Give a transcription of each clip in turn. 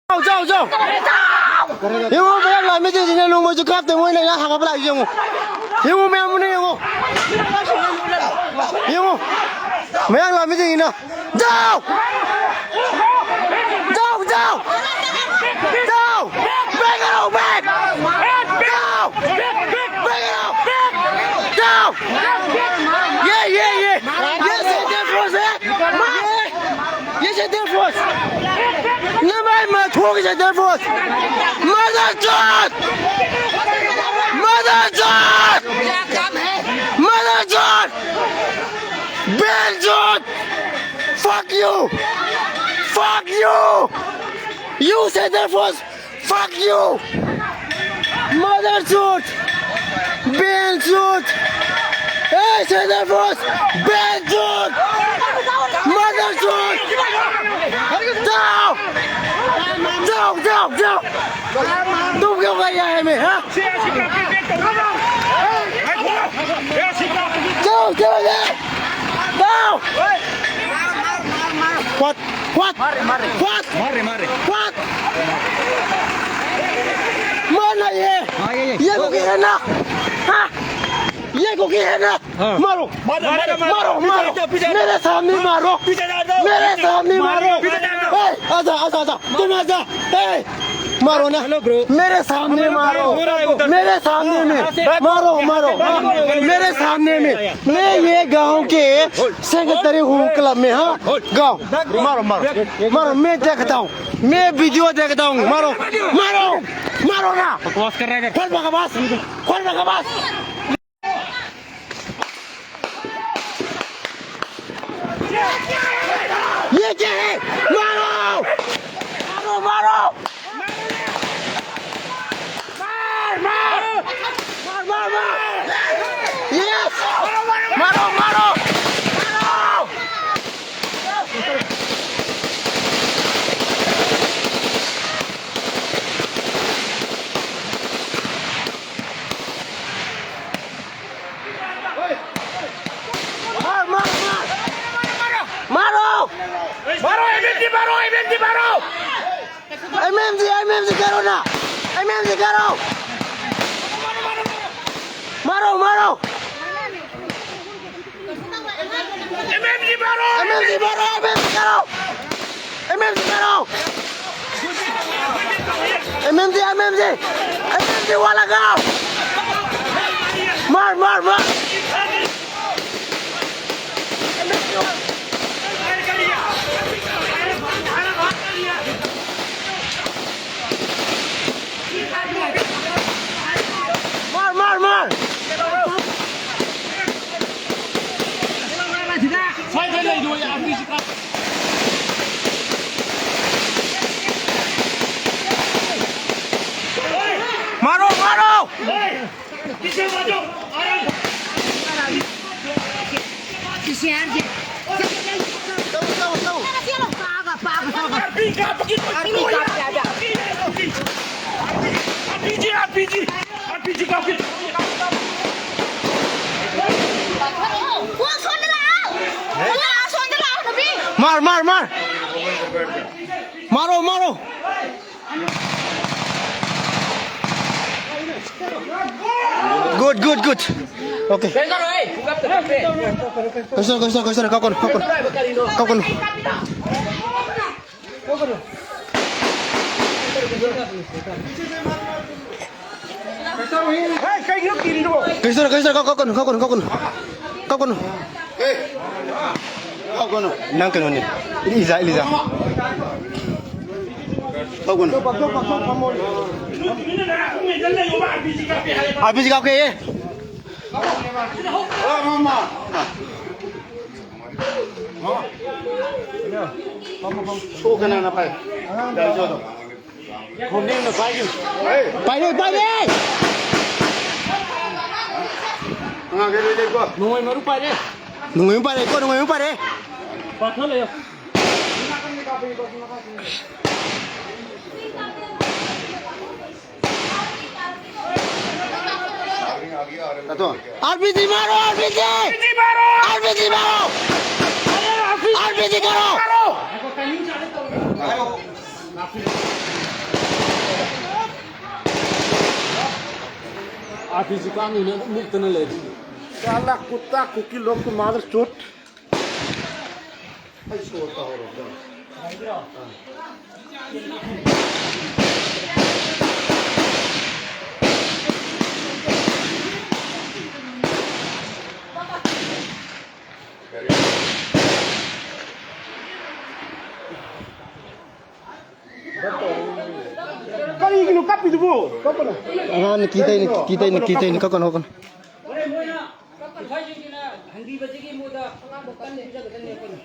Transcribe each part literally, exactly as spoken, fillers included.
ꯆꯥꯎ, ꯆꯥꯎ, ꯆꯥꯎ꯫ ꯌꯦꯡꯉꯣ, ꯃꯌꯥꯡ ꯂꯥꯟꯃꯤꯁꯤꯡꯁꯤꯅ ꯅꯣꯡꯃꯩꯁꯨ ꯀꯥꯞꯇꯦ, ꯃꯣꯏꯅ ꯉꯥ ꯍꯥꯡꯒꯠꯄ ꯂꯥꯛꯏꯁꯦ ꯌꯦꯡꯉꯣ꯫ ꯌꯦꯡꯉꯣ, ꯃꯌꯥꯝ ꯃꯨꯟꯅ ꯌꯦꯡꯉꯣ꯫ ꯌꯦꯡꯉꯣ꯫ ꯃꯌꯥꯡ ꯂꯥꯟꯃꯤꯁꯤꯡꯁꯤꯅ꯫ ꯆꯥꯎ! ꯆꯥꯎ, ꯆꯥꯎ! ꯆꯥꯎ! Back it up, back! ꯆꯥꯎ! Back it up! ꯆꯥꯎ! ꯌꯦ, ꯌꯦ, ꯌꯦ! ꯌꯦ, ꯁꯦꯟꯇꯔ ꯐꯣꯔꯁ! ꯌꯦ! ꯌꯦ, ꯁꯦꯟꯇꯔ ꯐꯣꯔꯁ! ꯅꯃꯥꯏ ꯃꯊꯣꯡ centre force! Mother chode! Mother chode! Mother chode! Bad chode! Fuck you! Fuck you! You sender force! Fuck you! Mother chode! Bad chode! Hey, sender force! Bad chode! Mother chode! Down! Down, down, down! तुम क्यों कर रहा है मैं, हाँ? क्यों, क्यों ये? Down! What? What? What? मारे, मारे। What? मारना ये। हाँ, ये, ये। ये को की है ना? हाँ? ये को की है ना? हाँ। मारो। मारो, मारो, मारो, मारो। पीछे हट जाओ, पीछे हट जाओ। मेरे सामने मारो। पीछे हट जाओ। मेरे सामने मारो। पीछे हट जाओ। ए, आजा, आजा, आजा। तुम आजा। ए, मारो ना। Hello, bro। मेरे सामने मारो। मेरे सामने में। मारो, मारो। मेरे सामने में। मैं ये गांव के सेक्रेटरी हूँ क्लब में, हाँ? गाओ। मारो, मारो। मारो, मैं देखता हूँ। मैं वीडियो देखता हूँ। मारो, मारो। मारो ना। बकवास कर रहा है। खोल बकवास। खोल बकवास। ये क्या है? मारो! मारो, मारो! मार, मार! मार, मार, मार! Yes! मारो, मारो! मारो! मार, मार, मार! मारो! मारो, एमएलटी एमएमजी, एमएमजी करो ना, एमएमजी करो। मारो, मारो। एमएमजी मारो, एमएमजी मारो, एमएमजी करो। एमएमजी मारो। एमएमजी, एमएमजी, एमएमजी वाला गाओ। मार, मार, मार। मार, मार, मार। मारो, मारो। मार, मार, मार। मारो, मारो। Good, good, good. Okay. Question, question, question. Kau kono, kau kono. Kau kono. Question, question, kau, kau kono, kau kono, kau kono. Kau kono. Kau kono. Nang kono ni. Iliza, iliza. Kau kono. Habis kau ke ye. Oh, mama. Mama. Mama. Suka na na pai. Dari jodoh. Paire, paire! Nungoyu paire ko, nungoyu paire. RPG मारो, RPG! RPG मारो! RPG मारो! RPG करो! R P G ꯀꯥꯞꯅꯤꯅ ꯑꯗꯨꯝ ꯃꯨꯛꯇꯅ ꯂꯩꯔꯤ꯫ Sala, कुत्ता, cookie लोग को मादर चोट। ꯑꯩ ꯁꯣꯔ ꯇꯧꯍꯧꯔꯕꯗꯣ꯫ ꯀꯔꯤꯒꯤꯅꯣ ꯀꯞꯄꯤꯗꯨꯕꯨ? ꯀꯞꯀꯅꯨ꯫ ꯑꯉꯥꯡꯅ ꯀꯤ ꯇꯩꯅ, ꯀꯤ ꯇꯩꯅ, ꯀꯤ ꯇꯩꯅ, ꯀꯞꯀꯅꯨ, ꯀꯞꯀꯅꯨ꯫ ꯍꯣꯔꯦꯟ ꯃꯣꯏꯅ ꯁꯤꯐꯥꯏꯁꯤꯡꯁꯤꯅ ꯍꯟꯕꯤꯕꯗꯒꯤ ꯃꯣꯏꯗ ꯀꯟꯅ ꯄꯤꯖꯒꯗꯕꯅꯤ ꯑꯩꯈꯣꯏꯅ꯫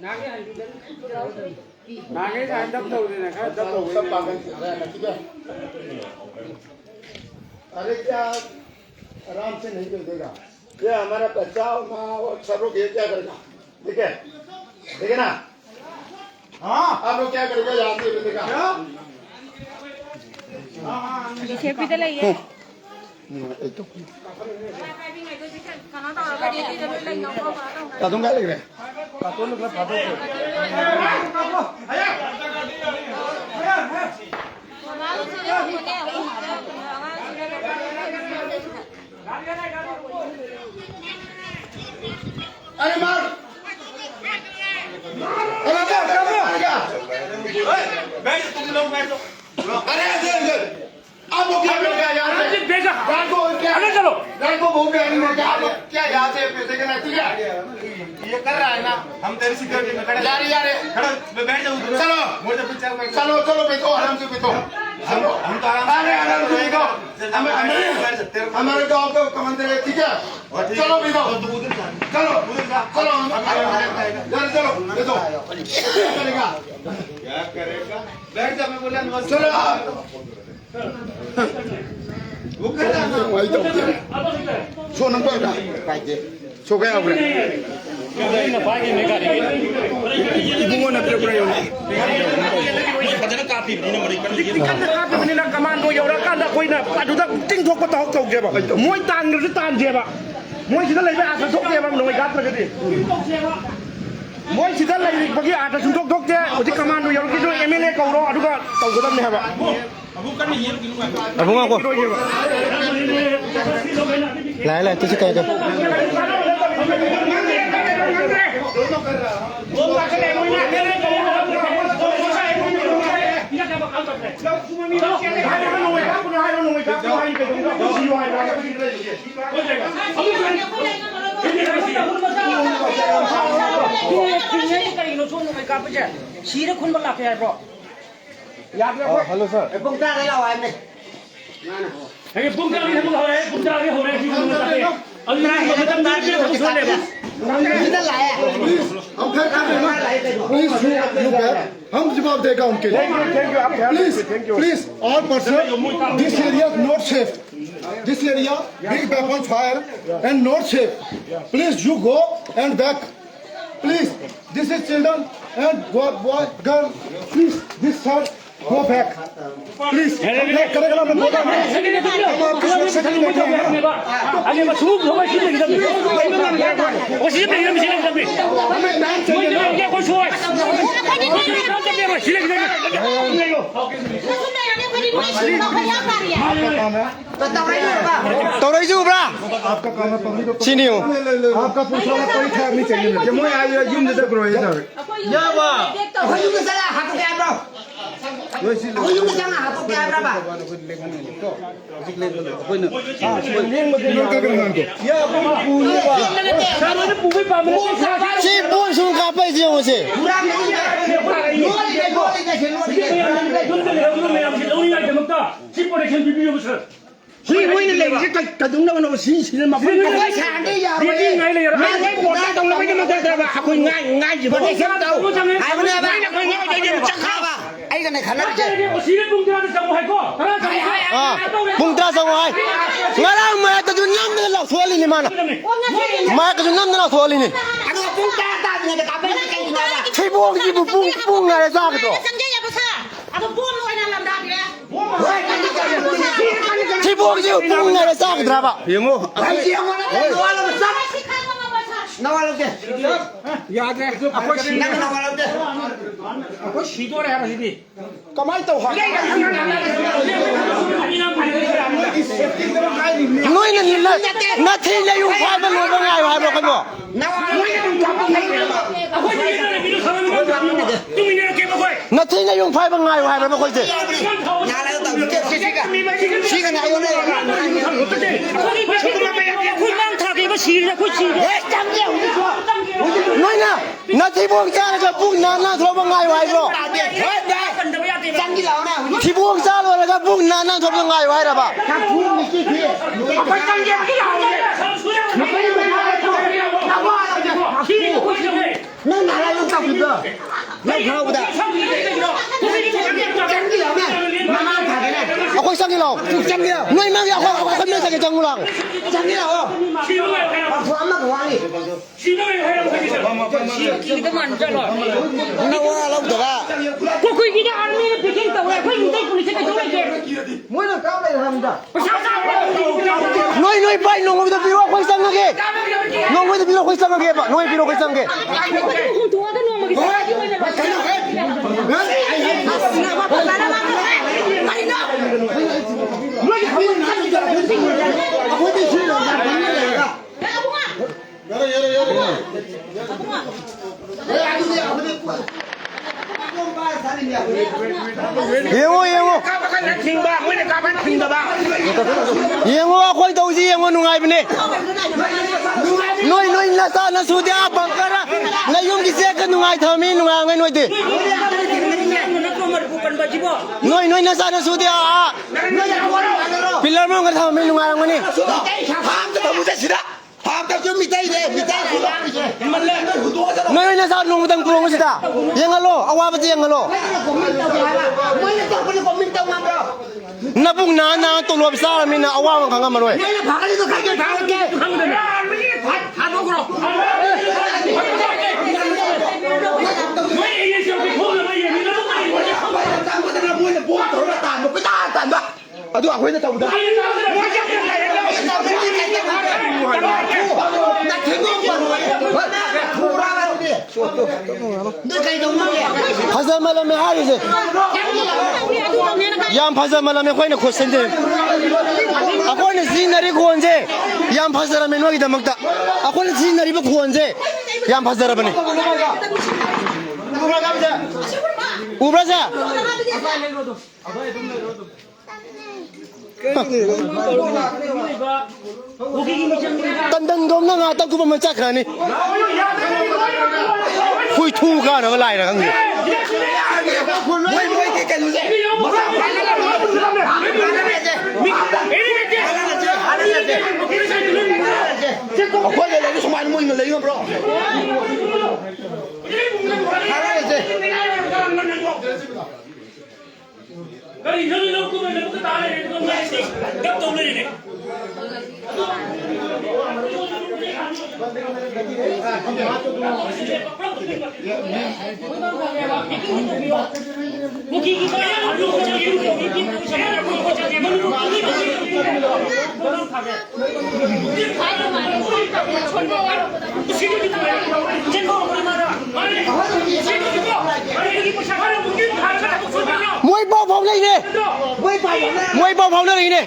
ꯅꯍꯥꯟꯒꯩ ꯍꯟꯕꯤꯕꯗꯒꯤ ꯅꯍꯥꯟꯒꯩ ꯁꯨꯃꯥꯏꯅ ꯗꯞ ꯇꯧꯗꯦꯅ ꯈꯔ ꯗꯞ ꯇꯧꯕ꯫ अरे क्या आराम से नहीं कर देगा। ये हमारा बच्चा और माँ और सब लोग ये क्या करेगा? ठीक है? ठीक है ना? हाँ। आप लोग क्या करेगा यहाँ से बेटे का? क्या? हाँ, हाँ, हाँ। ꯁꯦ ꯄꯤꯗ ꯂꯩꯌꯦ꯫ ꯎꯝ, ꯑꯩ ꯇꯧ-, ꯀꯩꯅꯣ ꯇꯧꯔꯒꯗꯤ ꯁꯤꯗ ꯂꯣꯏ ꯂꯩꯅꯧ ꯈꯣꯠꯈ꯭ꯔꯣ ꯇꯧꯅ꯫ ꯀꯥꯇꯣꯟ ꯀꯥꯏ ꯂꯩꯈ꯭ꯔꯦ? ꯀꯥꯇꯣꯟꯗꯣ ꯈꯔ ꯐꯥꯗꯣꯛꯈꯣ꯫ ꯃꯃꯥꯒꯤ ꯁꯤꯗ ꯊꯝꯃꯨꯅꯦ꯫ ꯑꯉꯥꯡꯁꯤꯡꯗ ꯊꯝꯃꯨꯅꯦ꯫ अरे मार। अरे क्या, क्या, क्या? ए, बैठ, तुम लोग बैठ जाओ। अरे, अरे, अरे। आप लोग क्या कर रहे हैं यार? अरे, बेटा। रात को क्या? अरे, चलो। रात को बहुत प्यारी है क्या? आप लोग क्या यहाँ से पैसे के ना, ठीक है? ये कर रहा है ना, हम तेरी सिक्योरिटी में खड़े हैं। यार, यार। खड़े, मैं बैठ जाऊँ। चलो। मोड़ से पीछे बैठ। चलो, चलो, बैठो, आराम से बैठो। हम, हम तो आराम से अरे, आराम से बैठो। हम, हम, बैठ सकते हो। हमारे गांव का कमांडर है, ठीक है? और ठीक है। चलो, बैठो। तो तू उधर जा। चलो, उधर जा। चलो, हम, हम, हम, यार, चलो, बैठो। क्या करेगा? क्या करेगा? बैठ जा, मैं बोला, नमस्ते। चलो, आप। वो कर रहा है ना। वही तो। सो नंबर का। पाइए। ꯁꯣꯛꯄ ꯌꯥꯎꯈ꯭ꯔꯦ꯫ ꯏꯕꯨꯡꯉꯣꯅ ꯄꯤꯔꯛꯄ꯭ꯔꯥ ꯌꯦꯡꯉꯨ꯫ ꯐꯖꯅ ꯀꯥꯞꯄꯤꯕꯅꯤꯅ ꯃꯣꯏ ꯀꯟꯅ ꯀꯟꯅ ꯀꯥꯞꯄꯤꯕꯅꯤꯅ ꯀꯃꯥꯟꯗꯣ ꯌꯧꯔꯛꯑꯀꯥꯟꯗ ꯑꯩꯈꯣꯏꯅ ꯑꯗꯨꯗ ꯇꯤꯡꯊꯣꯛꯄ ꯇꯧꯍꯧ ꯇꯧꯁꯦꯕ꯫ ꯃꯣꯏ ꯇꯥꯟꯈ꯭ꯔꯁꯨ ꯇꯥꯟꯁꯦꯕ꯫ ꯃꯣꯏ ꯁꯤꯗ ꯂꯩꯕ ꯑꯥ ꯆꯠꯊꯣꯛꯇꯦꯕ ꯅꯣꯡꯃꯩ ꯀꯥꯞꯇ꯭ꯔꯒꯗꯤ꯫ ꯃꯣꯏ ꯁꯤꯗ ꯂꯩꯔꯤꯕꯒꯤ ꯑꯥꯔꯊ ꯁꯨꯡꯊꯣꯛ ꯊꯣꯛꯇꯦ꯫ ꯍꯧꯖꯤꯛ ꯀꯃꯥꯟꯗꯣ ꯌꯧꯔꯛꯈꯤꯁꯨ ꯑꯦꯝ ꯑꯦꯜ ꯑꯦ ꯀꯧꯔꯣ, ꯑꯗꯨꯒ ꯇꯧꯒꯗꯕꯅꯦ ꯍꯥꯏꯕ꯫ ꯑꯕꯨꯡ ꯉꯥꯏꯈꯣ꯫ ꯏꯔꯣꯏꯒꯦꯕ꯫ ꯂꯥꯛꯑꯦ, ꯂꯥꯛꯑꯦ, ꯇꯨ ꯁꯤ ꯀꯥꯏꯗꯣ꯫ ꯀꯩꯅꯣ ꯁꯣꯝꯗ ꯀꯥꯞꯄꯁꯦ? ꯁꯤꯔ ꯈꯨꯟꯕ ꯂꯥꯛꯀꯦ ꯍꯥꯏꯕ꯭ꯔꯣ? ꯌꯥꯗ꯭ꯔꯦ, ꯑ, ꯑꯩꯈꯣꯏ꯫ ꯍꯜꯂꯣ, ꯁꯥꯔ꯫ ꯑꯦ, ꯄꯨꯡ ꯇꯔꯥꯗ ꯂꯥꯛꯑꯣ ꯍꯥꯏꯕꯅꯦ꯫ ꯃꯥꯅ꯫ ꯍꯌꯦꯡ ꯄꯨꯡ ꯇꯔꯥꯗꯒꯤ ꯊꯕꯛ ꯍꯧꯔꯦ, ꯄꯨꯡ ꯇꯔꯥꯗꯒꯤ ꯍꯧꯔꯦ, ꯁꯤ ꯌꯨꯝꯗ ꯆꯠꯂꯦ꯫ ꯑꯗꯨ ꯅꯪ ꯃꯇꯝ ꯄꯤꯔꯛꯇꯦ, ꯊꯕꯛ ꯁꯨꯍꯜꯂꯦ꯫ ꯍꯧꯖꯤꯛꯇ ꯂꯥꯛꯑꯦ꯫ Please, हम फिर कर रहे हैं। Please, you, you back। हम जवाब देगा उनके लिए। Thank you, thank you, आप ध्यान Please, रखिए, thank you। Please, all person, this area is not safe। This area, big weapon fire and not safe। Please, you go and back। Please, this is children and boy, boy, girl। Please, this side, go back। Please, हम back करेगा ना, मैं बोला ना। हम आपकी सुरक्षा के लिए बैठे हैं। ꯇꯧꯔꯛꯏꯁꯤ ꯎꯕ꯭ꯔꯥ? आपका काम है, पब्लिक को ꯁꯤꯅꯤ ꯌꯦꯡꯉꯨ꯫ आपका पुलिस वाला कोई खैर नहीं चाहिए मुझे। ꯃꯣꯏ ꯑꯥ ꯌꯨꯝꯗ ꯆꯠꯈ꯭ꯔꯣ ꯍꯥꯏ ꯇꯧꯔꯦ꯫ ꯑꯩꯈꯣꯏ ꯌꯨꯝꯗ ꯆꯠꯂ ꯍꯥꯠꯇꯣꯛꯀꯦ ꯍꯥꯏꯕ꯭ꯔꯣ? ꯑꯩꯈꯣꯏ ꯌꯨꯝꯗ ꯆꯪꯉ ꯍꯥꯠꯇꯣꯛꯀꯦ ꯍꯥꯏꯕ꯭ꯔꯕ? ꯍꯧꯖꯤꯛ ꯂꯦꯡꯕꯗꯣ ꯑꯩꯈꯣꯏꯅ ꯁꯤ ꯕꯣꯝ ꯁꯨꯝ ꯀꯥꯞꯄꯛꯏꯁꯦ ꯌꯦꯡꯉꯨꯁꯦ꯫ ꯌꯨꯝꯗ ꯂꯩꯍꯧꯔꯤꯕ ꯃꯌꯥꯝꯁꯤ ꯂꯧꯅꯤꯡꯉꯥꯏꯗꯃꯛꯇ ꯁꯤ protection ꯄꯤꯕꯤꯌꯣꯕ, ꯁꯥꯔ꯫ ꯁꯤ ꯃꯣꯏꯅ ꯂꯩꯔꯤꯁꯦ ꯀꯩ-, ꯀꯩꯗꯧꯅꯕꯅꯣ? ꯁꯤ, ꯁꯤꯅ ꯃꯐꯝ ꯁꯤꯅ ꯂꯩꯔꯤꯁꯦ ꯁꯥꯟꯅꯗꯦ, ꯌꯥꯔꯣꯏ꯫ ꯃꯤꯇꯤꯡ ꯉꯥꯏ ꯂꯩꯔꯕ? ꯃꯥꯅ ꯄꯣꯠꯇ ꯇꯧꯅꯕꯒꯤꯗꯃꯛꯇ ꯅꯠꯇ꯭ꯔꯕ? ꯑꯩꯈꯣꯏ ꯉꯥꯏ-, ꯉꯥꯏꯁꯤꯕ꯫ ꯄꯣꯠꯇ ꯇꯧ꯫ ꯍꯥꯏꯕꯅꯦꯕ꯫ ꯑꯩꯅ ꯈꯪꯉꯦ, ꯑꯩ ꯆꯪꯉꯛꯑꯕ? ꯑꯩꯒꯅꯦ ꯈꯟꯅꯔꯤꯁꯦ꯫ ꯉꯁꯥꯏꯗꯒꯤ ꯑꯣꯁꯤꯗ ꯄꯨꯡ ꯇꯔꯥꯗ ꯆꯪꯉꯨ ꯍꯥꯏꯀꯣ? ꯇꯔꯥ ꯆꯪꯉꯨ ꯍꯥꯏ꯫ ꯑꯥ, ꯄꯨꯡ ꯇꯔꯥ ꯆꯪꯉꯨ ꯍꯥꯏ꯫ ꯉꯔꯥꯡ ꯃꯌꯥꯏꯗꯁꯨ ꯅꯝꯗꯅ ꯂꯥꯎꯊꯣꯛꯍꯜꯂꯤꯅꯤ ꯃꯥꯅ꯫ ꯃꯌꯥꯏꯗꯁꯨ ꯅꯝꯗꯅ ꯂꯥꯎꯊꯣꯛꯍꯜꯂꯤꯅꯤ꯫ ꯑꯗꯣ ꯄꯨꯡ ꯇꯔꯥ ꯇꯥꯗ꯭ꯔꯤꯉꯩꯗ ꯀꯥꯞꯄꯛꯏꯁꯦ ꯀꯩꯒꯤꯅꯣꯕ? ꯊꯤꯕꯣꯡꯁꯤꯕꯨ ꯄꯨꯡ, ꯄꯨꯡ ꯉꯥꯏꯔ ꯆꯥꯒꯗ꯭ꯔꯣ? ꯆꯪꯖꯩ ꯍꯥꯏꯕ ꯁꯥꯔ꯫ ꯑꯗꯣ ꯕꯣꯝ ꯑꯣꯏꯅ ꯂꯪꯗꯥꯕꯤꯔꯦ꯫ ꯊꯤꯕꯣꯡꯁꯤꯕꯨ ꯄꯨꯡ ꯉꯥꯏꯔ ꯆꯥꯒꯗ꯭ꯔꯕ? ꯌꯦꯡꯉꯣ꯫ ꯅꯋꯥ ꯂꯧꯗꯦ꯫ ꯌꯥꯗ꯭ꯔꯦ꯫ ꯑꯩꯈꯣꯏ ꯁꯤ-, ꯑꯩꯈꯣꯏ ꯁꯤꯗꯣꯔꯦ ꯍꯥꯏꯕ ꯁꯤꯗꯤ꯫ ꯀꯃꯥꯏꯅ ꯇꯧ ꯍꯥꯏ? ꯅꯣꯏꯅ ꯅ-, ꯅꯊꯤ ꯅꯌꯨꯡ ꯐꯥꯏꯕ ꯂꯣꯏꯕ ꯉꯥꯏꯌꯨ ꯍꯥꯏꯕ꯭ꯔꯣ ꯑꯩꯈꯣꯏꯕꯣ? ꯅꯊꯤ ꯅꯌꯨꯡ ꯐꯥꯏꯕ ꯉꯥꯏꯌꯨ ꯍꯥꯏꯕ꯭ꯔꯣ ꯑꯩꯈꯣꯏꯁꯦ? ꯁꯤꯒꯅꯦ ꯑꯩꯉꯣꯟꯗ ꯑꯩꯈꯣꯏ ꯃꯥꯡ ꯊꯥꯈꯤꯕ ꯁꯤꯔꯦ, ꯑꯩꯈꯣꯏ ꯁꯤꯔꯦ꯫ ꯅꯣꯏꯅ ꯅꯊꯤꯕꯣꯡ ꯆꯥꯔꯒ ꯄꯨꯛ ꯅꯥ ꯅꯥꯟ ꯊꯣꯛꯄ ꯉꯥꯏꯌꯨ ꯍꯥꯏꯕ꯭ꯔꯣ? ꯊꯤꯕꯣꯡ ꯆꯥ ꯂꯣꯏꯔꯒ ꯄꯨꯛ ꯅꯥ ꯅꯥꯟ ꯊꯣꯛꯄ ꯉꯥꯏꯌꯨ ꯍꯥꯏꯔꯕ? ꯅꯪ ꯅꯍꯥꯟ ꯌꯨꯝ ꯆꯠꯈꯤꯕꯗꯣ? ꯅꯪ ꯈꯪꯍꯧꯕꯗ? ꯆꯪꯈꯤ ꯂꯥꯎꯅꯦ꯫ ꯃꯃꯥ ꯐꯥꯒꯦꯅꯦ꯫ ꯑꯩꯈꯣꯏ ꯆꯪꯈꯤ ꯂꯥꯎ꯫ ꯆꯪꯈꯤ ꯂꯥꯎ꯫ ꯅꯣꯏ ꯃꯥꯒꯤ ꯑꯩꯈꯣꯏ, ꯑꯩꯈꯣꯏ ꯃꯦꯟ ꯆꯪꯈꯤ ꯆꯪꯉꯨ ꯂꯥꯎ꯫ ꯆꯪꯈꯤ ꯂꯥꯎꯑꯣ꯫ ꯋꯥꯐꯝ ꯑꯃꯒ ꯋꯥꯠꯂꯤ꯫ ꯅꯋꯥ ꯂꯧꯗꯕ꯫ ꯀꯨꯀꯤꯒꯤꯗꯤ ꯑꯥꯔꯃꯤꯅ ꯄꯤꯀꯤꯡ ꯇꯧꯋꯦ, ꯑꯩꯈꯣꯏ ꯃꯤꯇꯩ ꯄꯨꯂꯤꯁꯁꯦ ꯀꯩꯗꯧ ꯂꯩꯒꯦ? ꯃꯣꯏꯅ ꯀꯥꯞ ꯂꯩꯔꯦ ꯍꯥꯏꯕꯅꯤꯗ꯫ ꯄꯩꯁꯥ ꯆꯥꯕ ꯅꯣꯏ, ꯅꯣꯏ ꯄꯥꯏ ꯅꯣꯡꯃꯗ ꯄꯤꯔꯣ, ꯑꯩꯈꯣꯏ ꯆꯪꯉꯒꯦ꯫ ꯅꯣꯡꯃꯗ ꯄꯤꯔꯣ, ꯑꯩꯈꯣꯏ ꯆꯪꯉꯒꯦꯕ꯫ ꯅꯣꯏ ꯄꯤꯔꯣ, ꯑꯩꯈꯣꯏ ꯆꯪꯉꯒꯦ꯫ ꯍꯨꯟꯗꯣꯛꯑꯒ ꯅꯣꯡꯃꯒꯤ ꯆꯥꯛ ꯑꯣꯏꯅ ꯂꯧ꯫ ꯀꯩꯅꯣ? ꯌꯥꯔꯦ, ꯌꯥꯔꯦ, ꯌꯥꯔꯦ꯫ ꯌꯦꯡꯉꯣ, ꯌꯦꯡꯉꯣ꯫ ꯌꯦꯡꯉꯣ, ꯑꯩꯈꯣꯏ ꯇꯧꯁꯤ ꯌꯦꯡꯉꯣ, ꯅꯨꯡꯉꯥꯏꯕꯅꯦ꯫ ꯅꯣꯏ, ꯅꯣꯏ ꯅꯆꯥ ꯅꯁꯨꯗꯤ ꯑꯥ ꯕꯪꯀꯔ ꯅꯌꯨꯝꯒꯤ ꯆꯦꯛꯀ ꯅꯨꯡꯉꯥꯏ ꯊꯝꯃꯤ, ꯅꯨꯡꯉꯥꯏꯔꯝꯒꯅꯤ ꯅꯣꯏꯗꯤ꯫ ꯅꯣꯏ, ꯅꯣꯏ ꯅꯆꯥ ꯅꯁꯨꯗꯤ ꯑꯥ, ꯑꯥ ꯄꯤꯂꯔ ꯃꯅꯨꯡꯗ ꯊꯝꯃꯤ, ꯅꯨꯡꯉꯥꯏꯔꯝꯒꯅꯤ꯫ ꯐꯥꯝꯗ ꯊꯝꯃꯨꯁꯦ ꯁꯤꯗ꯫ ꯐꯥꯝꯗꯁꯨ ꯃꯤꯇꯩꯅꯦ, ꯃꯤꯇꯩ꯫ ꯅꯣꯏ ꯑꯣꯏꯅ ꯆꯥ ꯅꯣꯡꯃꯇꯪ ꯄꯨꯔꯛꯎ ꯁꯤꯗ꯫ ꯌꯦꯡꯍꯜꯂꯣ, ꯑꯋꯥꯕꯗꯤ ꯌꯦꯡꯍꯜꯂꯣ꯫ ꯅꯕꯨꯛ ꯅꯥ ꯅꯥ ꯇꯣꯂꯣꯞ ꯆꯥꯔꯃꯤꯅ ꯑꯋꯥꯕ ꯈꯪꯉꯝꯃꯔꯣꯏ꯫ ꯑꯗꯨ ꯑꯩꯈꯣꯏꯅ ꯇꯧꯕꯗ꯫ ꯅꯣꯏ ꯀꯩꯗꯧꯅꯒꯦ? ꯐꯖꯃꯜꯂꯝꯃꯦ ꯍꯥꯏꯔꯤꯁꯦ꯫ ꯌꯥꯝ ꯐꯖꯃꯜꯂꯝꯃꯦ ꯑꯩꯈꯣꯏꯅ ꯈꯣꯠꯁꯤꯟꯗꯦ꯫ ꯑꯩꯈꯣꯏꯅ ꯁꯤꯖꯤꯟꯅꯔꯤ ꯈꯣꯟꯁꯦ ꯌꯥꯝ ꯐꯖꯔꯝꯃꯦ ꯅꯣꯏꯒꯤꯗꯃꯛꯇ꯫ ꯑꯩꯈꯣꯏꯅ ꯁꯤꯖꯤꯟꯅꯔꯤꯕ ꯈꯣꯟꯁꯦ ꯌꯥꯝ ꯐꯖꯔꯕꯅꯦ꯫ ꯎꯕ꯭ꯔꯥ ꯁꯦ? ꯇꯟꯗꯟꯗꯣꯝꯅ ꯉꯥꯛꯇꯪ ꯀꯨꯝꯃꯝꯃ ꯆꯠꯈ꯭ꯔꯅꯤ꯫ ꯍꯨꯏ ꯊꯨ ꯀꯥꯅꯕ ꯂꯥꯏꯔ ꯈꯪꯗꯦ꯫ ꯃꯣꯏ, ꯃꯣꯏꯒꯤ ꯀꯩꯅꯣꯁꯦ, ꯃꯁꯥ ꯑꯩꯈꯣꯏꯒ ꯂꯩꯔꯤ ꯁꯨꯃꯥꯏꯅ ꯃꯣꯏꯅ ꯂꯩ ꯉꯝꯕ꯭ꯔꯣ? ꯊꯥꯔꯛꯑꯁꯦ꯫ ꯀꯔꯤ ꯅꯪ ꯂꯧ ꯀꯨꯝꯕ ꯂꯧꯕꯨꯛꯇ ꯇꯥ ꯂꯩꯔꯦ, ꯑꯗꯨꯒ ꯃꯥꯏ ꯑꯁꯤ ꯗꯞ ꯇꯧ ꯂꯩꯔꯦꯅꯦ꯫ ꯀꯨꯀꯤꯒꯤ ꯃꯌꯥꯝ ꯑꯗꯨ ꯃꯣꯏ ꯄꯥꯎ ꯐꯥꯎꯅꯩꯅꯦ꯫ ꯃꯣꯏ ꯄꯥꯎ ꯐꯥꯎꯅꯔꯤꯅꯦ꯫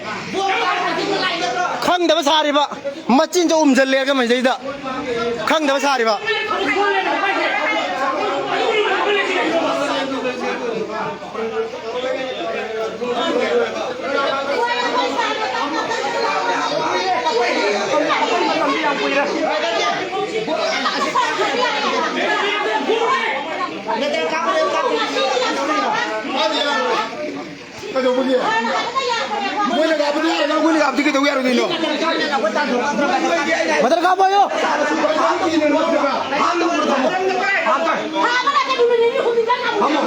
ꯈꯪꯗꯕ ꯁꯥꯔꯤꯕ꯫ ꯃꯆꯤꯟꯁꯨ ꯎꯝꯖꯜꯂꯦꯒ ꯃꯁꯤꯗꯩꯗ꯫ ꯈꯪꯗꯕ ꯁꯥꯔꯤꯕ꯫ ꯀꯩꯗꯧꯕꯒꯤ? ꯃꯣꯏꯅ ꯀꯥꯞꯄꯗꯤ ꯌꯥꯔꯦ, ꯅꯪ ꯃꯣꯏꯅ ꯀꯥꯞꯄꯗꯤ ꯀꯩꯗꯧ ꯌꯥꯔꯣꯏꯗꯣꯏꯅꯣ? ꯃꯊꯛ ꯀꯥꯞꯄꯣ ꯍꯥꯏꯌꯣ꯫ ꯐꯝꯃꯣ꯫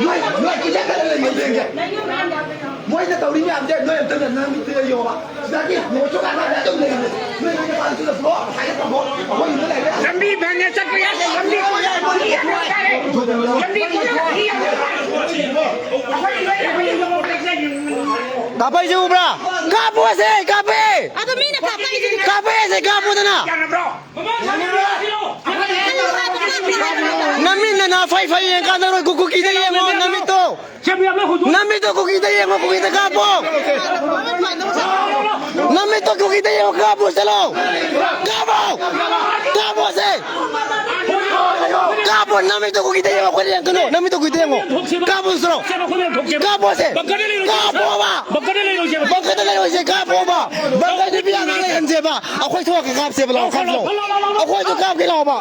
ꯅꯣꯏ, ꯅꯣꯏ ꯀꯣꯏꯆꯠ ꯆꯠꯂ ꯂꯩꯌꯦ, ꯌꯦꯡꯒꯦ꯫ ꯃꯣꯏꯅ ꯇꯧꯔꯤ ꯃꯌꯥꯝꯁꯦ ꯅꯣꯏ ꯑꯝꯇ ꯅꯪ ꯃꯤꯠꯇ ꯌꯦꯡꯉꯣꯕ꯫ ꯁꯤꯗꯒꯤ ꯅꯣꯡꯁꯨ ꯀꯥꯏ ꯀꯥꯏ ꯑꯗꯨꯝ ꯂꯩꯔꯝꯃꯦ꯫ ꯅꯣꯏ ꯅꯣꯏ ꯅꯄꯥꯗꯨꯁꯨ ꯂꯧꯊꯣꯛꯑꯣ, ꯄꯩꯁꯥ ꯍꯦꯛ ꯇꯝꯃꯣ꯫ ꯑꯩꯈꯣꯏ ꯌꯨꯝꯗ ꯂꯩꯔꯦ꯫ ꯂꯝꯕꯤ ꯐꯪꯉꯦ ꯆꯠꯄ ꯌꯥꯗꯦ, ꯂꯝꯕꯤ ꯀꯣꯏꯂꯥꯁ ꯂꯝꯕꯤ ꯀꯣꯏꯂꯥꯁ ꯂꯝꯕꯤ ꯀꯣꯏꯂꯥꯁ ꯂꯝꯕꯤ ꯀꯣꯏꯂꯥꯁ ꯀꯥꯞꯄꯩꯁꯦ ꯎꯕ꯭ꯔꯥ? ꯀꯥꯞꯄꯣꯁꯦ, ꯀꯥꯞꯄꯦ! ꯑꯗꯣ ꯃꯤꯅ ꯀꯥꯞꯄꯩꯁꯤꯗꯤ ꯀꯥꯞꯄꯩꯁꯦ, ꯀꯥꯞꯄꯣꯗꯅ! ꯌꯥꯅꯕ꯭ꯔꯣ? ꯃꯃꯥ ꯁꯥꯕꯤꯔꯣ! ꯅꯃꯤꯠ ꯅꯅꯥ ꯐꯩ ꯐꯩ ꯌꯦꯡꯀꯥꯟꯗ ꯅꯣꯏ ꯀꯨꯀꯤꯗ ꯌꯦꯡꯉꯣ, ꯅꯃꯤꯠꯇꯣ꯫ ꯅꯃꯤꯠꯇꯣ ꯀꯨꯀꯤꯗ ꯌꯦꯡꯉꯣ, ꯀꯨꯀꯤꯗ ꯀꯥꯞꯄꯣ꯫ ꯅꯃꯤꯠꯇꯣ ꯀꯨꯀꯤꯗ ꯌꯦꯡꯉꯣ, ꯀꯥꯞꯄꯣ, ꯆꯠꯂꯣ꯫ ꯀꯥꯞꯄꯣ꯫ ꯀꯥꯞꯄꯣꯁꯦ꯫ ꯀꯥꯞꯄꯣ, ꯅꯃꯤꯠꯇꯣ ꯀꯨꯀꯤꯗ ꯌꯦꯡꯉꯣ, ꯑꯩꯈꯣꯏꯗ ꯌꯦꯡꯉꯛꯀꯅꯨ꯫ ꯅꯃꯤꯠꯇꯣ ꯀꯨꯀꯤꯗ ꯌꯦꯡꯉꯣ꯫ ꯀꯥꯞꯄꯣ, ꯆꯠꯂꯣ꯫ ꯀꯥꯞꯄꯣꯁꯦ꯫ ꯀꯥꯞꯄꯣꯕ꯫ ꯕꯪꯀꯔꯗ ꯂꯩꯔꯣꯏꯁꯦ, ꯀꯥꯞꯄꯣꯕ꯫ ꯕꯪꯀꯔ ꯅꯨꯄꯤ ꯑꯉꯥꯡ ꯂꯩꯍꯟꯁꯦꯕ꯫ ꯑꯩꯈꯣꯏ ꯊꯣꯛꯂꯛꯀꯦ, ꯀꯥꯞꯁꯦꯕ, ꯂꯥꯛꯑꯣ, ꯀꯥꯞꯁꯤ ꯂꯥꯛꯑꯣ꯫ ꯑꯩꯈꯣꯏꯁꯨ ꯀꯥꯞꯀꯦ ꯂꯥꯛꯑꯣꯕ꯫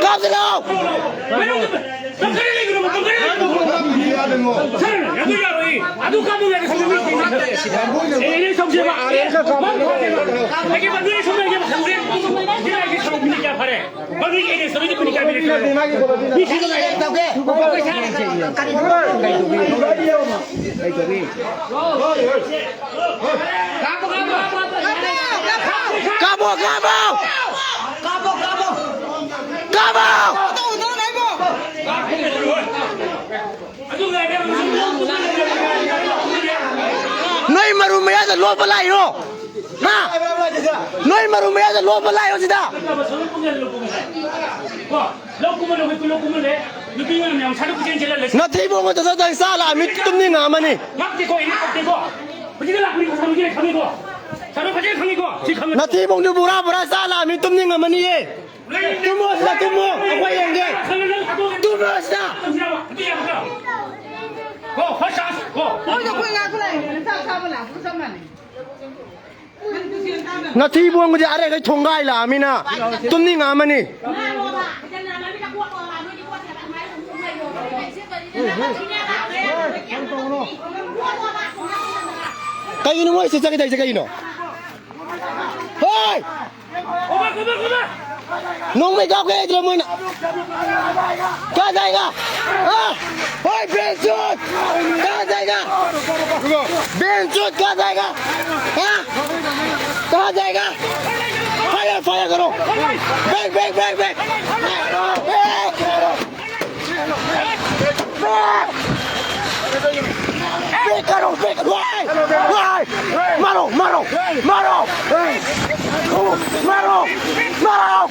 ꯀꯥꯞꯁꯤ ꯂꯥꯛꯑꯣ꯫ ꯕꯪꯀꯔꯗ ꯂꯩꯒꯅꯨ, ꯕꯪꯀꯔꯗ ꯂꯩꯒꯅꯨ꯫ ꯁꯥꯔ, ꯑꯗꯨ ꯌꯥꯔꯣꯏ꯫ ꯑꯗꯨ ꯀꯥꯞꯄ ꯌꯥꯔꯣꯏ꯫ ꯑꯦ, ꯑꯦ, ꯇꯧꯁꯦꯕ꯫ ꯑꯦ, ꯑꯦ, ꯇꯧꯁꯦꯕ꯫ ꯑꯩꯒꯤ ꯕꯪꯀꯔ ꯁꯣꯝꯗ ꯑꯩꯒꯤ ꯕꯪꯀꯔ꯫ ꯁꯤꯗ ꯑꯩꯒꯤ ꯁꯔꯨꯛ ꯃꯤꯅꯤꯠ ꯀꯌꯥ ꯐꯥꯔꯦ? ꯕꯪꯀꯔ ꯑꯦꯔꯦꯁ ꯇꯧꯔꯤꯗꯤ ꯃꯤꯅꯤꯠ ꯀꯌꯥ ꯐꯥꯔꯦ? ꯃꯤ ꯁꯤꯗ ꯂꯩꯔꯦ꯫ ꯇꯧꯒꯦ꯫ ꯀꯔꯤ ꯇꯧꯒꯦ? ꯀꯔꯤ ꯇꯧꯒꯦ? ꯀꯥꯞꯄꯣ, ꯀꯥꯞꯄꯣ! ꯀꯥꯞꯄꯣ, ꯀꯥꯞꯄꯣ! ꯀꯥꯞꯄꯣ, ꯀꯥꯞꯄꯣ! ꯀꯥꯞꯄꯣ! ꯅꯣꯏ ꯃꯔꯨ ꯃꯌꯥꯗ ꯂꯣꯠꯄ ꯂꯥꯛꯏꯔꯣ? ꯍꯥ? ꯅꯣꯏ ꯃꯔꯨ ꯃꯌꯥꯗ ꯂꯣꯠꯄ ꯂꯥꯛꯏꯔꯣ ꯁꯤꯗ? ꯂꯧ ꯀꯨꯝꯍꯜꯂꯣ, ꯂꯧ ꯀꯨꯝꯍꯜꯂꯦ꯫ ꯅꯨꯄꯤ ꯑꯉꯥꯡ ꯃꯌꯥꯝ ꯁꯥꯟꯅ ꯄꯨꯛꯆꯦꯟ ꯆꯦꯜꯍꯜꯂꯦ꯫ ꯅꯊꯤ ꯕꯣꯡꯗꯣ ꯆꯠꯇꯪ ꯆꯥ ꯂꯥꯛꯑꯃꯤ, ꯇꯨꯝꯅꯤꯡꯉꯛꯑꯃꯅꯤ꯫ ꯉꯥꯛꯇꯦꯀꯣ, ꯑꯩꯅ ꯉꯥꯛꯇꯦꯀꯣ꯫ ꯍꯧꯖꯤꯛꯇ ꯂꯥꯛꯄꯅꯤ, ꯁꯥꯟꯅ ꯄꯨꯛꯆꯦꯟ ꯈꯪꯉꯤꯀꯣ꯫ ꯁꯥꯟꯅ ꯐꯖꯅ ꯈꯪꯉꯤꯀꯣ꯫ ꯁꯤ ꯈꯪꯉ- ꯅꯊꯤ ꯕꯣꯡꯗꯣ ꯕꯣꯔꯥ ꯕꯣꯔꯥ ꯆꯥ ꯂꯥꯛꯑꯃꯤ, ꯇꯨꯝꯅꯤꯡꯉꯝꯃꯅꯤꯌꯦ꯫ ꯂꯩ- ꯇꯨꯝꯃꯣ ꯁꯤꯗ, ꯇꯨꯝꯃꯣ, ꯑꯩꯈꯣꯏ ꯌꯦꯡꯒꯦ꯫ ꯁꯥꯟꯅ ꯅꯪ ꯑꯗꯣ ꯇꯨꯝꯃꯣ ꯁꯤꯗ꯫ ꯇꯨꯝꯁꯤ ꯂꯥꯛꯑꯣ, ꯑꯗꯨ ꯌꯥꯕ꯭ꯔꯣ? ꯀꯣ, ꯐꯥꯔꯁ ꯆꯥꯟꯁ, ꯀꯣ꯫ ꯃꯣꯏꯗꯣ ꯑꯩꯈꯣꯏ ꯉꯥꯏꯈꯣ ꯂꯥꯛꯏꯅꯦ, ꯆꯥꯛ ꯆꯥꯕ ꯂꯥꯛꯄꯒ ꯆꯞ ꯃꯥꯟꯅꯩ꯫ ꯅꯊꯤ ꯕꯣꯡꯕꯗꯤ ꯑꯔꯩꯈꯩ ꯊꯣꯡꯒꯥꯏ ꯂꯥꯛꯑꯃꯤꯅ ꯇꯨꯝꯅꯤꯡꯉꯛꯑꯃꯅꯤ꯫ ꯀꯩꯒꯤꯅꯣ ꯃꯣꯏ ꯁꯤ ꯆꯠꯈꯤꯗꯣꯏꯁꯦ ꯀꯩꯒꯤꯅꯣ? ꯍꯣꯏ! नोंने क्या कह दिया मैंने? कहाँ जाएगा? हाँ? ओए बेंचोद! कहाँ जाएगा? बेंचोद कहाँ जाएगा? हाँ? कहाँ जाएगा? फायर, फायर करो! Back, back, back, back! Maro, bek, wai! Wai! Maro, maro, maro! Maro! Maro!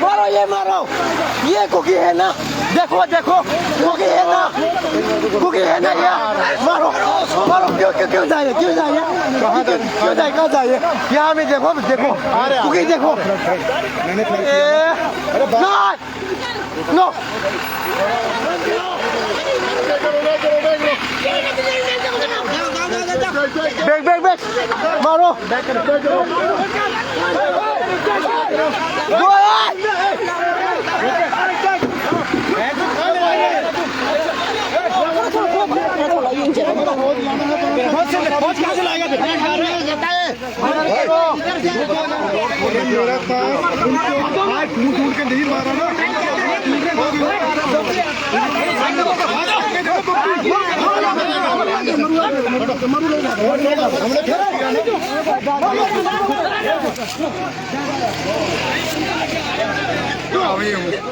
मारो, ये मारो, ये कुकी है ना? देखो, देखो, कुकी है ना? कुकी है ना ये? मारो, मारो, क्यों, क्यों, क्यों जाए, क्यों जाए? क्यों जाए, कहाँ जाए? यहाँ में देखो, देखो, कुकी देखो। ए, नहीं! No! Back, back, back! मारो!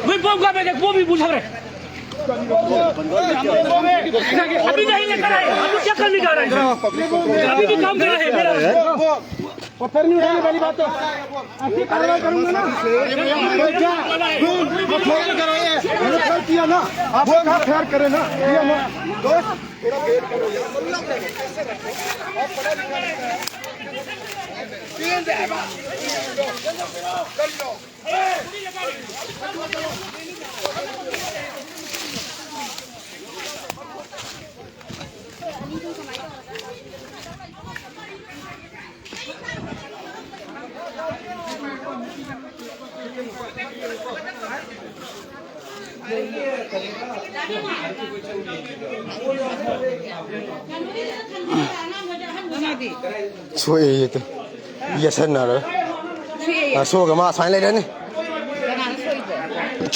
वही बम का मैं देख, वो भी बुझा रहे। अभी नहीं लेकर आए, हम लोग क्या करने जा रहे हैं? अभी भी काम करा है मेरा। पत्थर नहीं उठाने वाली बात है। ऐसी कार्रवाई करूंगा ना। क्या? तुम पत्थर करो ये। हमने कल किया ना। आप लोग हाथ फेर करे ना। किया ना। दोस्त, थोड़ा वेट करो यार। ꯁꯣꯛꯑꯦ ꯌꯦꯠꯇ꯫ ꯌꯦꯠꯁꯟꯅꯔꯣꯏ꯫ ꯑ, ꯁꯣꯛꯑꯒ ꯃꯥ ꯁꯨꯃꯥꯏꯅ ꯂꯩꯔꯅꯤ꯫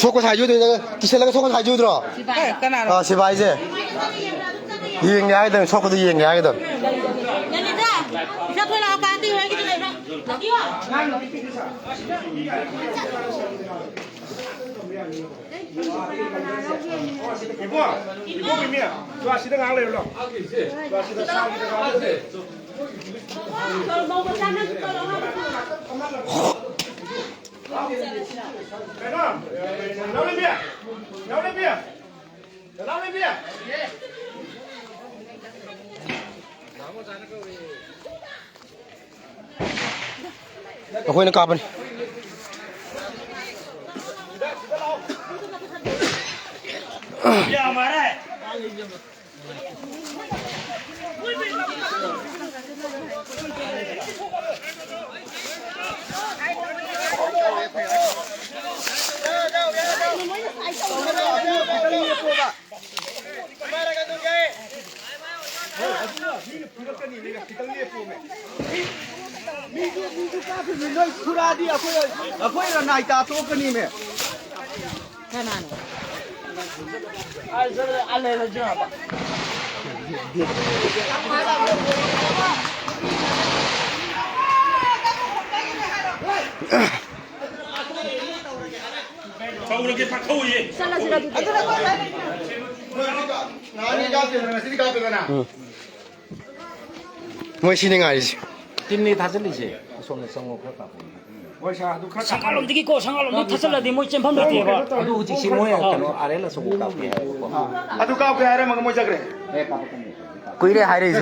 ꯁꯣꯛꯄ ꯁꯥꯏꯁꯦ ꯎꯗꯣꯏꯅꯦ꯫ ꯀꯤꯁꯜꯂꯒ ꯁꯣꯛꯄ ꯁꯥꯏꯁꯦ ꯎꯗ꯭ꯔꯣ? ꯁꯤꯐꯥꯏ꯫ ꯀꯅꯥꯅꯣ? ꯑ, ꯁꯤꯐꯥꯏꯁꯦ꯫ ꯌꯦꯡꯒꯦ ꯍꯥꯏꯒꯗꯕꯅꯤ, ꯁꯣꯛꯄꯗꯣ ꯌꯦꯡꯒꯦ ꯍꯥꯏꯒꯗꯕꯅꯤ꯫ ꯂꯂꯤꯇꯥ, ꯄꯩꯁꯥ ꯊꯣꯛꯂꯛꯑꯣ, ꯀꯥꯟꯇꯤ ꯍꯣꯏꯒꯤꯗ ꯂꯩꯕ꯭ꯔꯥ? ꯂꯥꯛꯄꯤꯌꯣ꯫ ꯏꯕꯣ, ꯏꯕꯣ, ꯏꯃꯦ, ꯆꯨ ꯑꯁꯤꯗ ꯉꯥꯏꯍꯥꯛ ꯂꯩꯔꯨ ꯂꯥꯎ꯫ ꯆꯨ ꯑꯁꯤꯗ ꯁꯥꯒꯤꯗ ꯉꯥꯏꯍꯥꯛ ꯂꯩꯔꯨ꯫ ꯀꯩꯅꯣ, ꯅꯥꯎꯔꯦꯝꯕꯤ, ꯅꯥꯎꯔꯦꯝꯕꯤ, ꯅꯥꯎꯔꯦꯝꯕꯤ꯫ ꯑꯩꯈꯣꯏꯅ ꯀꯥꯞꯄꯅꯤ꯫ ꯃꯤꯁꯨ, ꯃꯤꯁꯨ ꯀꯥꯞꯈꯤꯕꯅꯤ, ꯅꯣꯏ ꯐꯨꯔꯛꯑꯗꯤ ꯑꯩꯈꯣꯏ, ꯑꯩꯈꯣꯏ ꯔꯅꯥꯏ ꯇꯥ ꯇꯣꯛꯀꯅꯤꯃꯦ꯫ ꯀꯅꯥꯅꯣ? ꯇꯧꯔꯒꯦ, ꯐꯥꯊꯧꯏꯌꯦ꯫ ꯆꯠꯂꯁꯤꯔ ꯑꯗꯨꯗꯤ? ꯅꯍꯥꯟꯒꯤ ꯀꯥꯞꯇꯦꯗꯅ, ꯉꯁꯤꯗꯤ ꯀꯥꯞꯄꯦꯗꯅ꯫ ꯎꯝ꯫ ꯃꯣꯏ ꯁꯤꯅꯤ ꯉꯥꯏꯔꯤꯁꯦ꯫ ꯇꯤꯝꯅꯤ ꯊꯥꯖꯤꯜꯂꯤꯁꯦ꯫ ꯑꯁꯣꯝꯗ ꯆꯪꯉꯣ, ꯈꯔ ꯀꯥꯞꯄꯣ꯫ ꯍꯣꯏ ꯁꯥꯔ, ꯑꯗꯨ ꯈꯔ ꯁꯪꯒꯥꯂꯣꯝꯗꯒꯤ ꯀꯣ, ꯁꯪꯒꯥꯂꯣꯝꯗꯒꯤ ꯊꯥꯖꯤꯜꯂꯗꯤ ꯃꯣꯏ ꯆꯦꯟꯐꯝ ꯂꯩꯇꯦꯕ꯫ ꯑꯗꯨ ꯍꯧꯖꯤꯛꯁꯤ ꯃꯣꯏ ꯑꯥ꯫ ꯀꯩꯅꯣ, ꯑꯥꯔ ꯑꯦꯜ ꯑꯆꯧꯕ ꯀꯥꯞꯄꯦ ꯍꯥꯏꯌꯦꯕꯀꯣ꯫ ꯑꯗꯨ ꯀꯥꯞꯀꯦ ꯍꯥꯏꯔꯝꯃꯒ ꯃꯣꯏ ꯆꯠꯈ꯭ꯔꯦ꯫ ꯀꯨꯏꯔꯦ ꯍꯥꯏꯔꯛꯏꯁꯦ꯫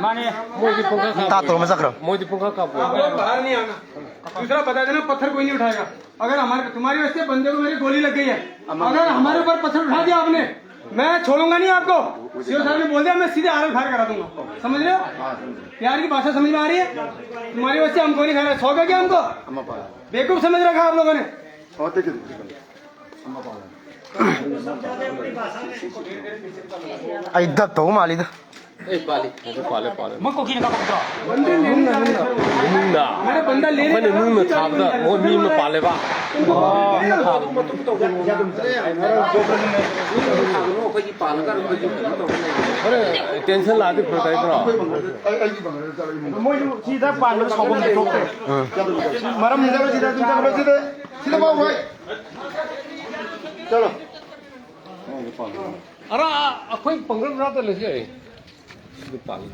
ꯃꯥꯅꯦ꯫ ꯃꯣꯏꯗꯤ ꯄꯨꯡꯀꯛ ꯀꯥꯞꯄꯦ꯫ ꯇꯥ ꯇꯣꯝꯕ ꯆꯠꯈ꯭ꯔꯕ? ꯃꯣꯏꯗꯤ ꯄꯨꯡꯀꯛ ꯀꯥꯞꯄꯦ꯫ आप लोग बाहर नहीं आना। दूसरा बता देना, पत्थर कोई नहीं उठाएगा। अगर हमारे, तुम्हारी वजह से बंदे को मेरी गोली लग गई है, अगर हमारे ऊपर पत्थर उठा दिया आपने, मैं छोड़ूंगा नहीं आपको। सीओ साहब ने बोल दिया, मैं सीधे आर एल फायर करा दूंगा। समझ रहे हो? प्यार की भाषा समझ में आ रही है? तुम्हारी वजह से हमको नहीं खाना, शौक है क्या हमको? बेवकूफ समझ रखा है आप लोगों ने। ꯑꯩ ꯗꯞ ꯇꯧꯕ ꯃꯥꯜꯂꯤꯗ꯫ ꯑꯦ, ꯄꯥꯜꯂꯤ꯫ ꯑꯗꯨ ꯄꯥꯜꯂꯦ, ꯄꯥꯜꯂꯦ꯫ ꯃꯣꯏ ꯀꯣꯀꯤꯅ ꯀꯥꯞꯄꯛꯄ꯭ꯔꯣ? ꯅꯨꯡꯅ, ꯅꯨꯡꯅ꯫ ꯑꯩꯈꯣꯏꯅ ꯅꯨꯡꯅ ꯊꯥꯕꯗ ꯃꯣꯏ ꯃꯤ ꯑꯃ ꯄꯥꯜꯂꯦꯕ꯫ ꯇꯦꯟꯁꯟ ꯂꯥꯛꯑꯗꯤ ꯐꯔꯛ ꯇꯥꯏꯗ꯭ꯔꯣ? ꯃꯣꯏꯁꯨ ꯁꯤꯗ ꯄꯥꯟꯕꯗ ꯁꯥꯎꯐꯝꯗꯤ ꯊꯣꯛꯇꯦ꯫ ꯃꯔꯝ ꯁꯤꯗ, ꯁꯤꯗ, ꯁꯤꯗ, ꯁꯤꯗ, ꯁꯤꯗ ꯐꯥꯎ ꯍꯥꯏ꯫ ꯆꯠꯂꯣ꯫ ꯑꯔꯥ, ꯑꯩꯈꯣꯏ ꯄꯪꯒꯜ ꯃꯅꯥꯛꯇ ꯂꯩꯁꯦ꯫ ꯁꯤꯗ ꯄꯥꯜꯂꯤ꯫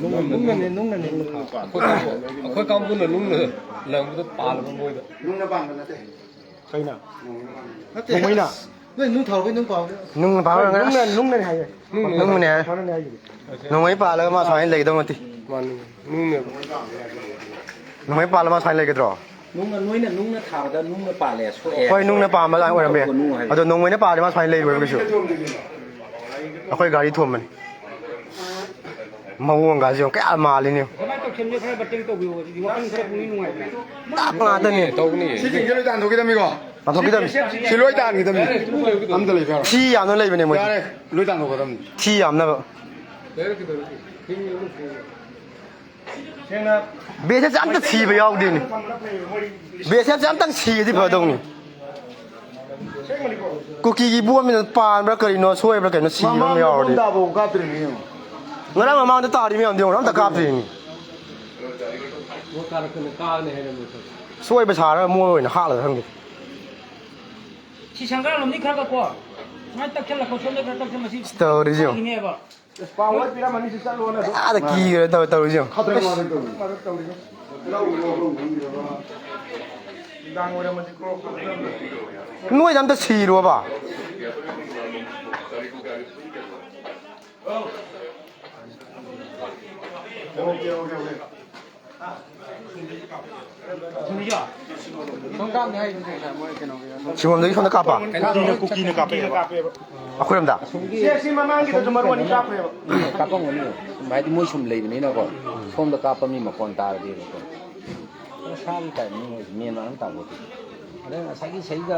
ꯅꯨꯡꯅꯅꯦ, ꯅꯨꯡꯅꯅꯦ꯫ ꯑꯩꯈꯣꯏ ꯀꯥꯡꯕꯨ-, ꯑꯩꯈꯣꯏ ꯀꯥꯡꯕꯨꯅ ꯅꯨꯡꯅ ꯂꯪꯕꯗ ꯄꯥꯜꯂꯕ ꯃꯣꯏꯗ꯫ ꯅꯨꯡꯅ ꯄꯥꯟꯕ ꯅꯠꯇꯦ꯫ ꯀꯩꯅ? ꯅꯠꯇꯦ꯫ ꯅꯣꯡꯃꯩꯅ? ꯅꯣꯏ ꯅꯨꯡ ꯊꯥꯎꯕꯩ ꯅꯨꯡ ꯄꯥꯎ꯫ ꯅꯨꯡꯅ ꯄꯥꯜꯂꯒ ꯅꯨꯡꯅ, ꯅꯨꯡꯅꯅꯦ ꯍꯥꯏꯌꯦ꯫ ꯅꯨꯡꯅꯅꯦ꯫ ꯅꯨꯡꯅꯅꯦ ꯍꯥꯏꯌꯦ꯫ ꯐꯥꯅꯅꯦ ꯍꯥꯏꯌꯦ꯫ ꯅꯣꯡꯃꯩ ꯄꯥꯜꯂꯒ ꯃꯥ ꯁꯨꯃꯥꯏꯅ ꯂꯩꯒꯗꯧ ꯅꯠꯇꯦ꯫ ꯃꯥꯅꯤ꯫ ꯅꯨꯡꯅꯦꯕ꯫ ꯅꯣꯡꯃꯩ ꯄꯥꯜꯂ ꯃꯥ ꯁꯨꯃꯥꯏꯅ ꯂꯩꯒꯗ꯭ꯔꯣ? ꯅꯨꯡꯅ, ꯅꯣꯏꯅ ꯅꯨꯡꯅ ꯊꯥꯕꯗ ꯅꯨꯡꯅ ꯄꯥꯜꯂꯦ, ꯁꯣꯛꯑꯦ꯫ ꯍꯣꯏ, ꯅꯨꯡꯅ ꯄꯥꯟꯕ ꯑꯗꯨꯃꯥꯏꯅ ꯑꯣꯏꯔꯝꯕ ꯌꯥꯏ꯫ ꯇꯧꯒꯅꯨ ꯍꯥꯏꯕ꯫ ꯑꯗꯣ ꯅꯣꯡꯃꯩꯅ ꯄꯥꯜꯂꯗꯤ ꯃꯥ ꯁꯨꯃꯥꯏꯅ ꯂꯩꯔꯣꯏꯕ ꯀꯩꯁꯨ꯫ ꯑꯩꯈꯣꯏ ꯒꯥꯔꯤ ꯊꯣꯝꯕꯅꯤ꯫ ꯃꯑꯣꯡꯒꯥꯁꯦ ꯌꯦꯡꯉꯨ, ꯀꯌꯥ ꯃꯥꯜꯂꯤꯅꯦ꯫ ꯀꯃꯥꯏꯅ ꯇꯧꯁꯟꯒꯦ? ꯈꯔ ꯃꯇꯦꯡ ꯇꯧꯕꯤꯌꯣ꯫ ꯑꯗꯨꯗꯤ ꯋꯥꯈꯜ ꯈꯔ ꯄꯨꯛꯅꯤꯡ ꯅꯨꯡꯉꯥꯏꯕꯅꯦ꯫ ꯂꯥꯞꯄ ꯉꯥꯛꯇꯅꯦ꯫ ꯇꯧꯅꯤ꯫ ꯁꯤꯁꯤꯡꯁꯦ ꯂꯣꯏ ꯇꯥꯟꯊꯣꯛꯈꯤꯗꯕꯅꯤꯀꯣ꯫ ꯇꯥꯟꯊꯣꯛꯈꯤꯗꯕꯅꯤ꯫ ꯁꯤ ꯂꯣꯏ ꯇꯥꯟꯈꯤꯗꯕꯅꯤ꯫ ꯑꯝꯇ ꯂꯩꯕ ꯌꯥꯔꯣꯏ꯫ ꯊꯤ ꯌꯥꯝꯅ ꯂꯩꯕꯅꯦ ꯃꯣꯏ꯫ ꯌꯥꯔꯦ, ꯂꯣꯏ ꯇꯥꯟꯊꯣꯛꯈ꯭ꯔꯗꯕꯅꯤ꯫ ꯊꯤ ꯌꯥꯝꯅꯕ꯫ ꯁꯦꯡꯅ ꯕꯤ ꯑꯦꯁ ꯑꯦꯐꯁꯦ ꯑꯝꯇ ꯁꯤꯕ ꯌꯥꯎꯗꯦꯅꯦ꯫ ꯕꯤ ꯑꯦꯁ ꯑꯦꯐꯁꯦ ꯑꯝꯇꯪ ꯁꯤꯔꯗꯤ ꯐꯗꯧꯅꯤ꯫ ꯀꯨꯀꯤꯒꯤ ꯕꯣꯝꯁꯤꯅ ꯄꯥꯟꯕ꯭ꯔꯥ ꯀꯔꯤꯅꯣ, ꯁꯣꯏꯕ꯭ꯔꯥ ꯀꯩꯅꯣ, ꯁꯤꯕ ꯑꯃ ꯃꯃꯥꯡꯗ ꯌꯥꯎꯔꯗꯤ꯫ ꯕꯣꯝ ꯇꯥꯕꯐꯥꯎ ꯀꯥꯞꯇ꯭ꯔꯤꯅꯦ ꯌꯦꯡꯉꯣ꯫ ꯉꯔꯥꯡ ꯃꯃꯥꯡꯗ ꯇꯥꯔꯤ ꯃꯌꯥꯝꯗꯣ ꯌꯦꯡꯉꯣ, ꯑꯝꯇ ꯀꯥꯞꯇ꯭ꯔꯤꯅꯦ꯫ ꯁꯣꯏꯕ ꯁꯥꯔꯒ ꯃꯣꯏ ꯑꯣꯏꯅ ꯍꯥꯠꯂꯗ꯭ꯔꯥ ꯈꯪꯗꯦ꯫ ꯁꯤ ꯁꯪꯒꯥꯔꯣꯝꯗꯤ ꯈꯔ ꯈꯔ ꯀꯣ, ꯁꯨꯃꯥꯏꯅ ꯇꯛꯁꯜꯂꯛꯄ, ꯁꯣꯝꯗ ꯈꯔ ꯇꯛꯁꯜ-, ꯃꯁꯤ ꯇꯧꯔꯤꯁꯤ ꯌꯦꯡꯉꯣ꯫ ꯀꯥꯏꯈꯤꯅꯦꯕ꯫ ꯑꯁ, ꯄꯥꯎ ꯍꯣꯏ ꯄꯤꯔꯝꯃꯅꯤ, ꯁꯤ ꯆꯠꯂꯣꯅ ꯑꯗꯨꯝ꯫ ꯑꯥꯗ ꯀꯤꯈ꯭ꯔꯦ ꯇꯧ-, ꯇꯧꯔꯤꯁꯦ ꯌꯦꯡꯉꯣ꯫ ꯈꯗ꯭ꯔꯛ ꯃꯗ꯭ꯔꯛ ꯇꯧꯔꯤ꯫ ꯅꯨꯡꯗꯥꯡ ꯑꯣꯏꯔꯝꯃꯗꯤ ꯀ꯭ꯔꯣꯛ ꯈꯗ꯭ꯔꯛ꯫ ꯅꯣꯏꯗ ꯑꯝꯇ ꯁꯤꯔꯣꯕ꯫ Okay, okay, okay. ꯁꯤꯕꯣꯝꯗꯒꯤ ꯁꯣꯝꯗ ꯀꯥꯞꯄ? ꯀꯨꯀꯤꯅ, ꯀꯨꯀꯤꯅ ꯀꯥꯞꯄꯛꯑꯦꯕ꯫ ꯑꯩꯈꯣꯏꯔꯣꯝꯗ? ꯁꯦ, ꯁꯤ ꯃꯃꯥꯡꯒꯤꯗꯁꯨ ꯃꯔꯨ ꯑꯅꯤ ꯀꯥꯞꯈ꯭ꯔꯦꯕ꯫ ꯀꯥꯞꯄꯝꯒꯅꯤ꯫ ꯁꯨꯝ ꯍꯥꯏꯗꯤ ꯃꯣꯏ ꯁꯨꯝ ꯂꯩꯕꯅꯤꯅꯀꯣ꯫ ꯁꯣꯝꯗ ꯀꯥꯞꯄ ꯃꯤ ꯃꯈꯣꯟ ꯇꯥꯔꯗꯤꯕꯀꯣ꯫ ꯃꯁꯥꯒꯤ ꯇꯥꯏꯃꯤꯡ ꯑꯣꯏ, ꯃꯦꯟ ꯃꯥꯟ ꯑꯃ ꯇꯥꯄꯣꯠꯇꯦ꯫ ꯑꯗꯩ ꯉꯁꯥꯏꯒꯤ ꯁꯤꯗ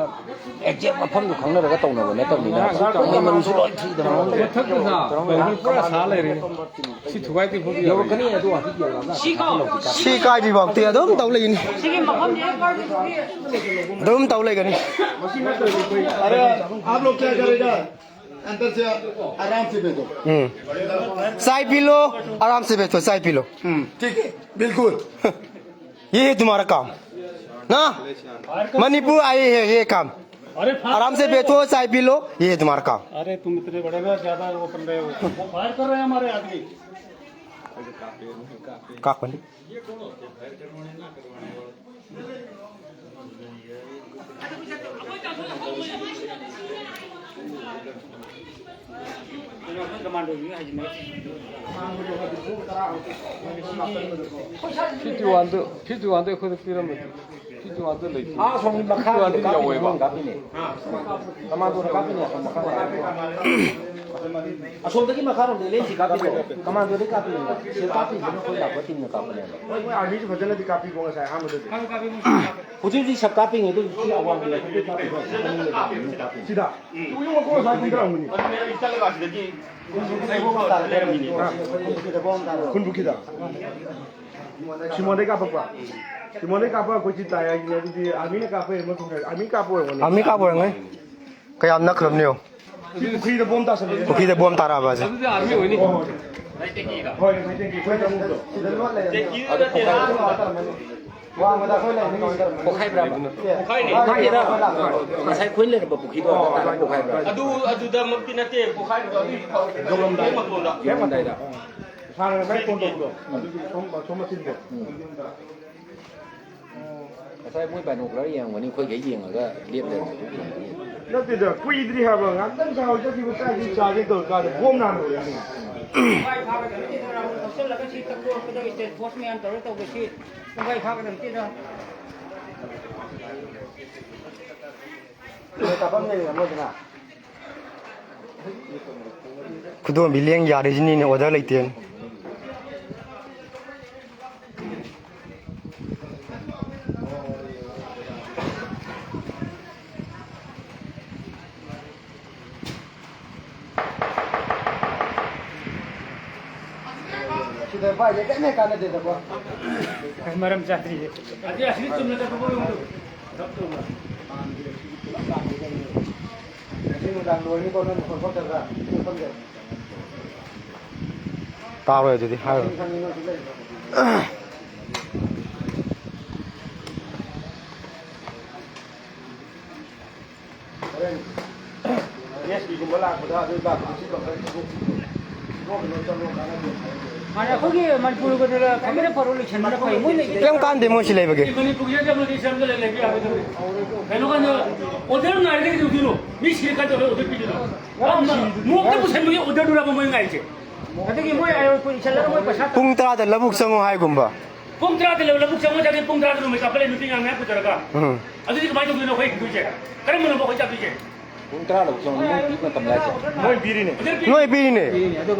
ꯑꯦꯛꯖꯦꯛ ꯃꯐꯝꯗꯣ ꯈꯪꯅꯔꯒ ꯇꯧꯅꯕ ꯅꯠꯇꯕꯅꯤꯅ꯫ ꯃꯣꯏ ꯃꯔꯨꯁꯨ ꯂꯣꯏ ꯊꯤꯗꯅ꯫ ꯃꯊꯛꯇ ꯁꯥ, ꯕꯦꯡꯒꯜ ꯄꯨꯔꯥ ꯁꯥ ꯂꯩꯔꯦꯅꯦ꯫ ꯁꯤ ꯊꯨꯒꯥꯏ ꯇꯦꯛꯊꯣꯛꯄ ꯌꯥꯔꯣꯏ꯫ ꯌꯧꯔꯛꯀꯅꯤ, ꯑꯗꯨ ꯍꯧꯖꯤꯛ ꯌꯧꯔꯛꯑꯒ ꯁꯤ ꯀꯥꯎ-, ꯁꯤ ꯀꯥꯏꯗ꯭ꯔꯤ ꯐꯥꯎꯗꯤ ꯑꯗꯨꯝ ꯇꯧ ꯂꯩꯒꯅꯤ꯫ ꯁꯤꯒꯤ ꯃꯐꯝꯁꯦ ꯍꯦꯛ ꯄꯥꯏꯕꯗꯨꯒꯤ ꯑꯗꯨꯝ ꯇꯧ ꯂꯩꯒꯅꯤ꯫ अरे, आप लोग क्या कर रहे हैं? अंदर से आराम से भेजो। हम्म। चाय पी लो, आराम से बैठो, चाय पी लो। हम्म, ठीक है, बिल्कुल। ये है तुम्हारा काम ना, मणिपुर आए हैं, ये काम। अरे, आराम से बैठो, चाय पी लो। ये है तुम्हारा काम। अरे, तुम इतने बड़े ना, ज्यादा वो कर रहे हो। वो फायर कर रहे हैं हमारे आदमी। काकन। ꯐꯤꯐꯇꯤ ꯋꯥꯟꯗꯨ, ꯐꯤꯐꯇꯤ ꯋꯥꯟꯗꯨ ꯑꯩꯈꯣꯏꯗ ꯄꯤꯔꯝꯃꯗꯤ꯫ ꯐꯤꯐꯇꯤ ꯋꯥꯟꯗꯨ ꯂꯩꯇꯦ꯫ ꯑꯥ, ꯑꯁꯣꯝꯒꯤ ꯃꯈꯥꯒꯤꯗꯨ ꯐꯤꯐꯇꯤ ꯋꯥꯟꯗꯨ ꯀꯥꯞꯄꯤꯅꯦ, ꯌꯥꯎꯋꯦꯕ꯫ ꯀꯥꯞꯄꯤꯅꯦ꯫ ꯀꯃꯥꯟꯗꯣꯅ ꯀꯥꯞꯄꯤꯅꯦ, ꯑꯁꯣꯝ ꯃꯈꯥ꯫ ꯑꯁꯣꯝꯗꯒꯤ ꯃꯈꯥꯔꯣꯝꯗ ꯂꯦꯟꯁꯤ ꯀꯥꯞꯄꯤꯗꯣ꯫ ꯀꯃꯥꯟꯗꯣꯗꯒꯤ ꯀꯥꯞꯄꯤꯅꯦꯕ꯫ ꯁꯤꯗ ꯀꯥꯞꯄꯤꯁꯤꯅ ꯑꯩꯈꯣꯏ ꯂꯥꯛꯄ ꯇꯤꯝꯅ ꯀꯥꯞꯄꯅꯦꯕ꯫ ꯃꯣꯏ ꯑꯥꯔꯃꯤꯁꯨ ꯐꯖꯅꯗꯤ ꯀꯥꯞꯄꯤꯀꯣ ꯉꯁꯥꯏ ꯑꯍꯥꯟꯕꯗꯗꯤ꯫ ꯍꯧꯖꯤꯛ ꯍꯧꯖꯤꯛ ꯁꯛ ꯀꯥꯞꯄꯤꯉꯩꯗ ꯍꯧꯖꯤꯛ ꯁꯤ ꯑꯋꯥꯡꯕ ꯂꯩꯈꯠꯄꯩ ꯀꯥꯞꯄꯤꯗꯣ꯫ ꯁꯤꯗ꯫ ꯌꯨꯝ ꯃꯈꯣꯡ ꯑꯁ꯭ꯋꯥꯏ ꯀꯨꯝꯊꯔꯝꯒꯅꯤ꯫ ꯈꯨꯟꯕꯨꯈꯤꯗ꯫ ꯁꯤꯃꯣꯟꯗꯩ ꯀꯥꯞꯄꯛꯄ꯫ ꯁꯤꯃꯣꯟꯗꯩ ꯀꯥꯞꯄ ꯑꯩꯈꯣꯏ ꯆꯤ ꯇꯥꯏ ꯍꯥꯏꯁꯤꯅꯦ꯫ ꯑꯗꯨꯗꯤ ꯑꯥꯔꯃꯤꯅ ꯀꯥꯞꯄ ꯑꯣꯏꯔꯝꯃꯣꯏ꯫ ꯑꯥꯔꯃꯤ ꯀꯥꯞꯄ ꯑꯣꯏꯔꯝꯒꯅꯤ꯫ ꯑꯥꯔꯃꯤ ꯀꯥꯞꯄ ꯑꯣꯏꯔꯝꯒꯅꯤ꯫ ꯀꯌꯥꯝ ꯅꯛꯈ꯭ꯔꯕꯅꯣ ꯌꯦꯡꯉꯣ꯫ ꯁꯤ ꯄꯨꯈ꯭ꯔꯤꯗ ꯕꯣꯝ ꯇꯥꯁꯜꯂꯛꯑꯦ꯫ ꯄꯨꯈ꯭ꯔꯤꯗ ꯕꯣꯝ ꯇꯥꯔꯛꯑꯕ ꯍꯥꯏꯁꯦ꯫ ꯑꯗꯨꯗꯤ ꯑꯥꯔꯃꯤ ꯑꯣꯏꯅꯤ꯫ ꯍꯣꯏ, ꯍꯣꯏ꯫ ꯍꯣꯏ, ꯉꯁꯥꯏ ꯇꯦꯡꯀꯤ ꯑꯩꯈꯣꯏ ꯆꯪꯉꯨꯕꯗꯣ꯫ ꯋꯥꯡꯃꯗ ꯑꯩꯈꯣꯏ ꯂꯩꯔꯤꯁꯦ꯫ ꯄꯣꯛꯈꯥꯏꯕ꯭ꯔꯥꯕ? ꯄꯣꯛꯈꯥꯏꯅꯤ꯫ ꯄꯣꯛꯈꯥꯏꯔꯤꯔꯥ? ꯉꯁꯥꯏ ꯑꯩꯈꯣꯏ ꯂꯩꯔꯝꯕ ꯄꯨꯈ꯭ꯔꯤꯗꯣ ꯑꯗꯨ ꯄꯣꯛꯈꯥꯏꯕ꯭ꯔꯥ? ꯑꯗꯨ, ꯑꯗꯨꯗꯃꯛꯇꯤ ꯅꯠꯇꯦ ꯄꯣꯛꯈꯥꯏꯕꯗꯣ꯫ ꯑꯗꯨꯒꯤ ꯍꯦꯛ ꯃꯇꯣꯟꯗ꯫ ꯍꯦꯛ ꯃꯇꯣꯟꯗ꯫ ꯁꯥꯔꯅ ꯉꯁꯥꯏ ꯐꯣꯟ ꯇꯧꯕꯗꯣ꯫ ꯑꯗꯨꯒꯤ ꯁꯣꯝ, ꯁꯣꯝ ꯃꯆꯤꯟꯗꯣ꯫ ꯎꯝ꯫ ꯉꯁꯥꯏ ꯃꯣꯏ ꯕꯥꯏꯅꯣꯀꯨꯂꯔ ꯌꯦꯡꯉꯝꯒꯅꯤ, ꯑꯩꯈꯣꯏ ꯍꯦꯛ ꯌꯦꯡꯉꯒ ꯂꯦꯞ ꯂꯩꯔꯝꯃꯦ꯫ ꯅꯠꯇꯦꯗ, ꯀꯨꯏꯗ꯭ꯔꯤ ꯍꯥꯏꯕ, ꯉꯥꯛꯇꯪ ꯆꯥꯕ ꯆꯠꯈꯤꯕ ꯆꯥꯛꯁꯤ ꯆꯥꯒꯦ ꯇꯧꯔꯀꯥꯟꯗ ꯕꯣꯝ ꯅꯥꯟ ꯍꯧꯔꯛꯑꯦ꯫ ꯍꯧꯖꯤꯜꯂꯒ ꯁꯤ ꯇꯛꯊꯣꯛꯄꯗ state force ꯃꯌꯥꯝ ꯇꯧꯔ ꯇꯧꯕꯁꯤ ꯄꯨꯡꯈꯥꯏ ꯐꯥꯒꯗꯕ ꯅꯠꯇꯦꯗ꯫ ꯀꯥꯞꯐꯝ ꯂꯩꯔꯝꯃꯣꯏꯗꯅ꯫ ꯈꯨꯗꯣꯝꯕꯤ ꯂꯦꯡ ꯌꯥꯔꯤꯁꯤꯅꯤꯅꯦ, order ꯂꯩꯇꯦꯅ꯫ ꯁꯤꯗ ꯄꯥꯏꯁꯦ ꯀꯩꯝ ꯍꯦꯛ ꯀꯥꯟꯅꯗꯦꯗꯀꯣ꯫ ꯃꯔꯝ ꯆꯥꯗ꯭ꯔꯤꯁꯦ꯫ ꯑꯁꯤ, ꯑꯁꯤ ꯆꯨꯝꯅ ꯆꯠꯄ ꯃꯑꯣꯡꯗꯣ꯫ ꯉꯁꯤ ꯅꯨꯡꯗꯥꯡ ꯂꯣꯏꯅꯤꯀꯣ, ꯅꯣꯏ ꯃꯈꯣꯟ ꯊꯣꯛꯇꯕ꯭ꯔꯥ? ꯁꯤ ꯃꯐꯝꯁꯦ꯫ ꯇꯥꯔꯣꯏ ꯑꯗꯨꯗꯤ ꯍꯥꯏꯔꯣ꯫ ꯈꯪꯉꯤ ꯅꯣꯏꯁꯨ ꯂꯩꯕ꯭ꯔꯥ? ꯑꯦꯁ ꯄꯤꯒꯨꯝꯕ ꯂꯥꯛꯄꯗ ꯑꯗꯨ ꯂꯥꯛꯄꯗ ꯁꯤ ꯕꯪꯀꯔ ꯊꯤꯗꯣꯛꯄꯤꯌꯨ꯫ ꯊꯤꯗꯣꯛꯈꯤꯅꯨ, ꯆꯠꯂꯣ, ꯀꯥꯟꯅꯗꯦ ꯍꯥꯏꯔꯛꯑꯦ꯫ ꯃꯥꯅꯦ, ꯑꯩꯈꯣꯏꯒꯤ ꯃꯅꯤꯄꯨꯔꯒꯗꯨꯗ ꯐꯖꯅ ꯐꯔꯣ ꯂꯣꯏꯁꯟꯕꯅ ꯐꯩ꯫ ꯃꯣꯏꯅ ꯀꯩꯝ ꯀꯥꯟꯗꯦ ꯃꯣꯏ ꯁꯤ ꯂꯩꯕꯒꯤ꯫ ꯃꯅꯤꯄꯨꯔꯒꯤ ꯑꯃꯗꯤ ꯁꯤꯗ ꯂꯩꯕ ꯌꯥꯕ ꯊꯕꯛ꯫ ꯀꯩꯅꯣ ꯀꯥꯟꯗ ꯑꯣꯔꯗꯔ ꯉꯥꯏꯔꯒ ꯀꯩꯗꯧꯗꯣꯏꯅꯣ? ꯃꯤ ꯁꯤꯔꯀꯥꯟꯗ ꯑꯣꯔꯗꯔ ꯄꯤꯗꯣꯏꯅꯣ? ꯃꯣꯛꯇ ꯄꯨꯁꯟꯕꯒꯤ ꯑꯣꯔꯗꯔꯗꯨꯔꯕ ꯃꯣꯏ ꯉꯥꯏꯔꯤꯁꯦ? ꯑꯗꯒꯤ ꯃꯣꯏ ꯑꯥꯏ ꯑꯣ ꯄꯨ ꯏꯁꯜꯂꯒ ꯃꯣꯏ ꯄꯩꯁꯥ ꯄꯨꯡ ꯇꯔꯥꯗ ꯂꯧꯕꯨꯛ ꯆꯪꯉꯣ ꯍꯥꯏꯒꯨꯝꯕ꯫ ꯄꯨꯡ ꯇꯔꯥꯗ ꯂꯧ-, ꯂꯧꯕꯨꯛ ꯆꯪꯉꯣ ꯍꯥꯏꯔꯗꯤ ꯄꯨꯡ ꯇꯔꯥꯗ ꯅꯣꯡꯃꯩ ꯀꯥꯞꯄ ꯂꯩ, ꯅꯨꯄꯤ ꯑꯉꯥꯡ ꯃꯌꯥꯝ ꯄꯨꯊꯔꯒ꯫ ꯎꯝ꯫ ꯑꯗꯨꯗꯤ ꯀꯃꯥꯏꯅ ꯇꯧꯗꯣꯏꯅꯣ ꯑꯩꯈꯣꯏ ꯍꯤꯡꯗꯣꯏꯁꯦ? ꯀꯔꯝꯕꯅꯣ ꯑꯩꯈꯣꯏ ꯆꯥꯗꯣꯏꯁꯦ? ꯄꯨꯡ ꯇꯔꯥ ꯂꯧꯕꯨꯛ ꯆꯪꯉꯣ, ꯅꯣꯏ ꯄꯤ ꯃꯇꯝ ꯂꯥꯛꯏꯁꯦ꯫ ꯃꯣꯏ ꯄꯤꯔꯤꯅꯦ꯫ ꯅꯣꯏ ꯄꯤꯔꯤꯅꯦ꯫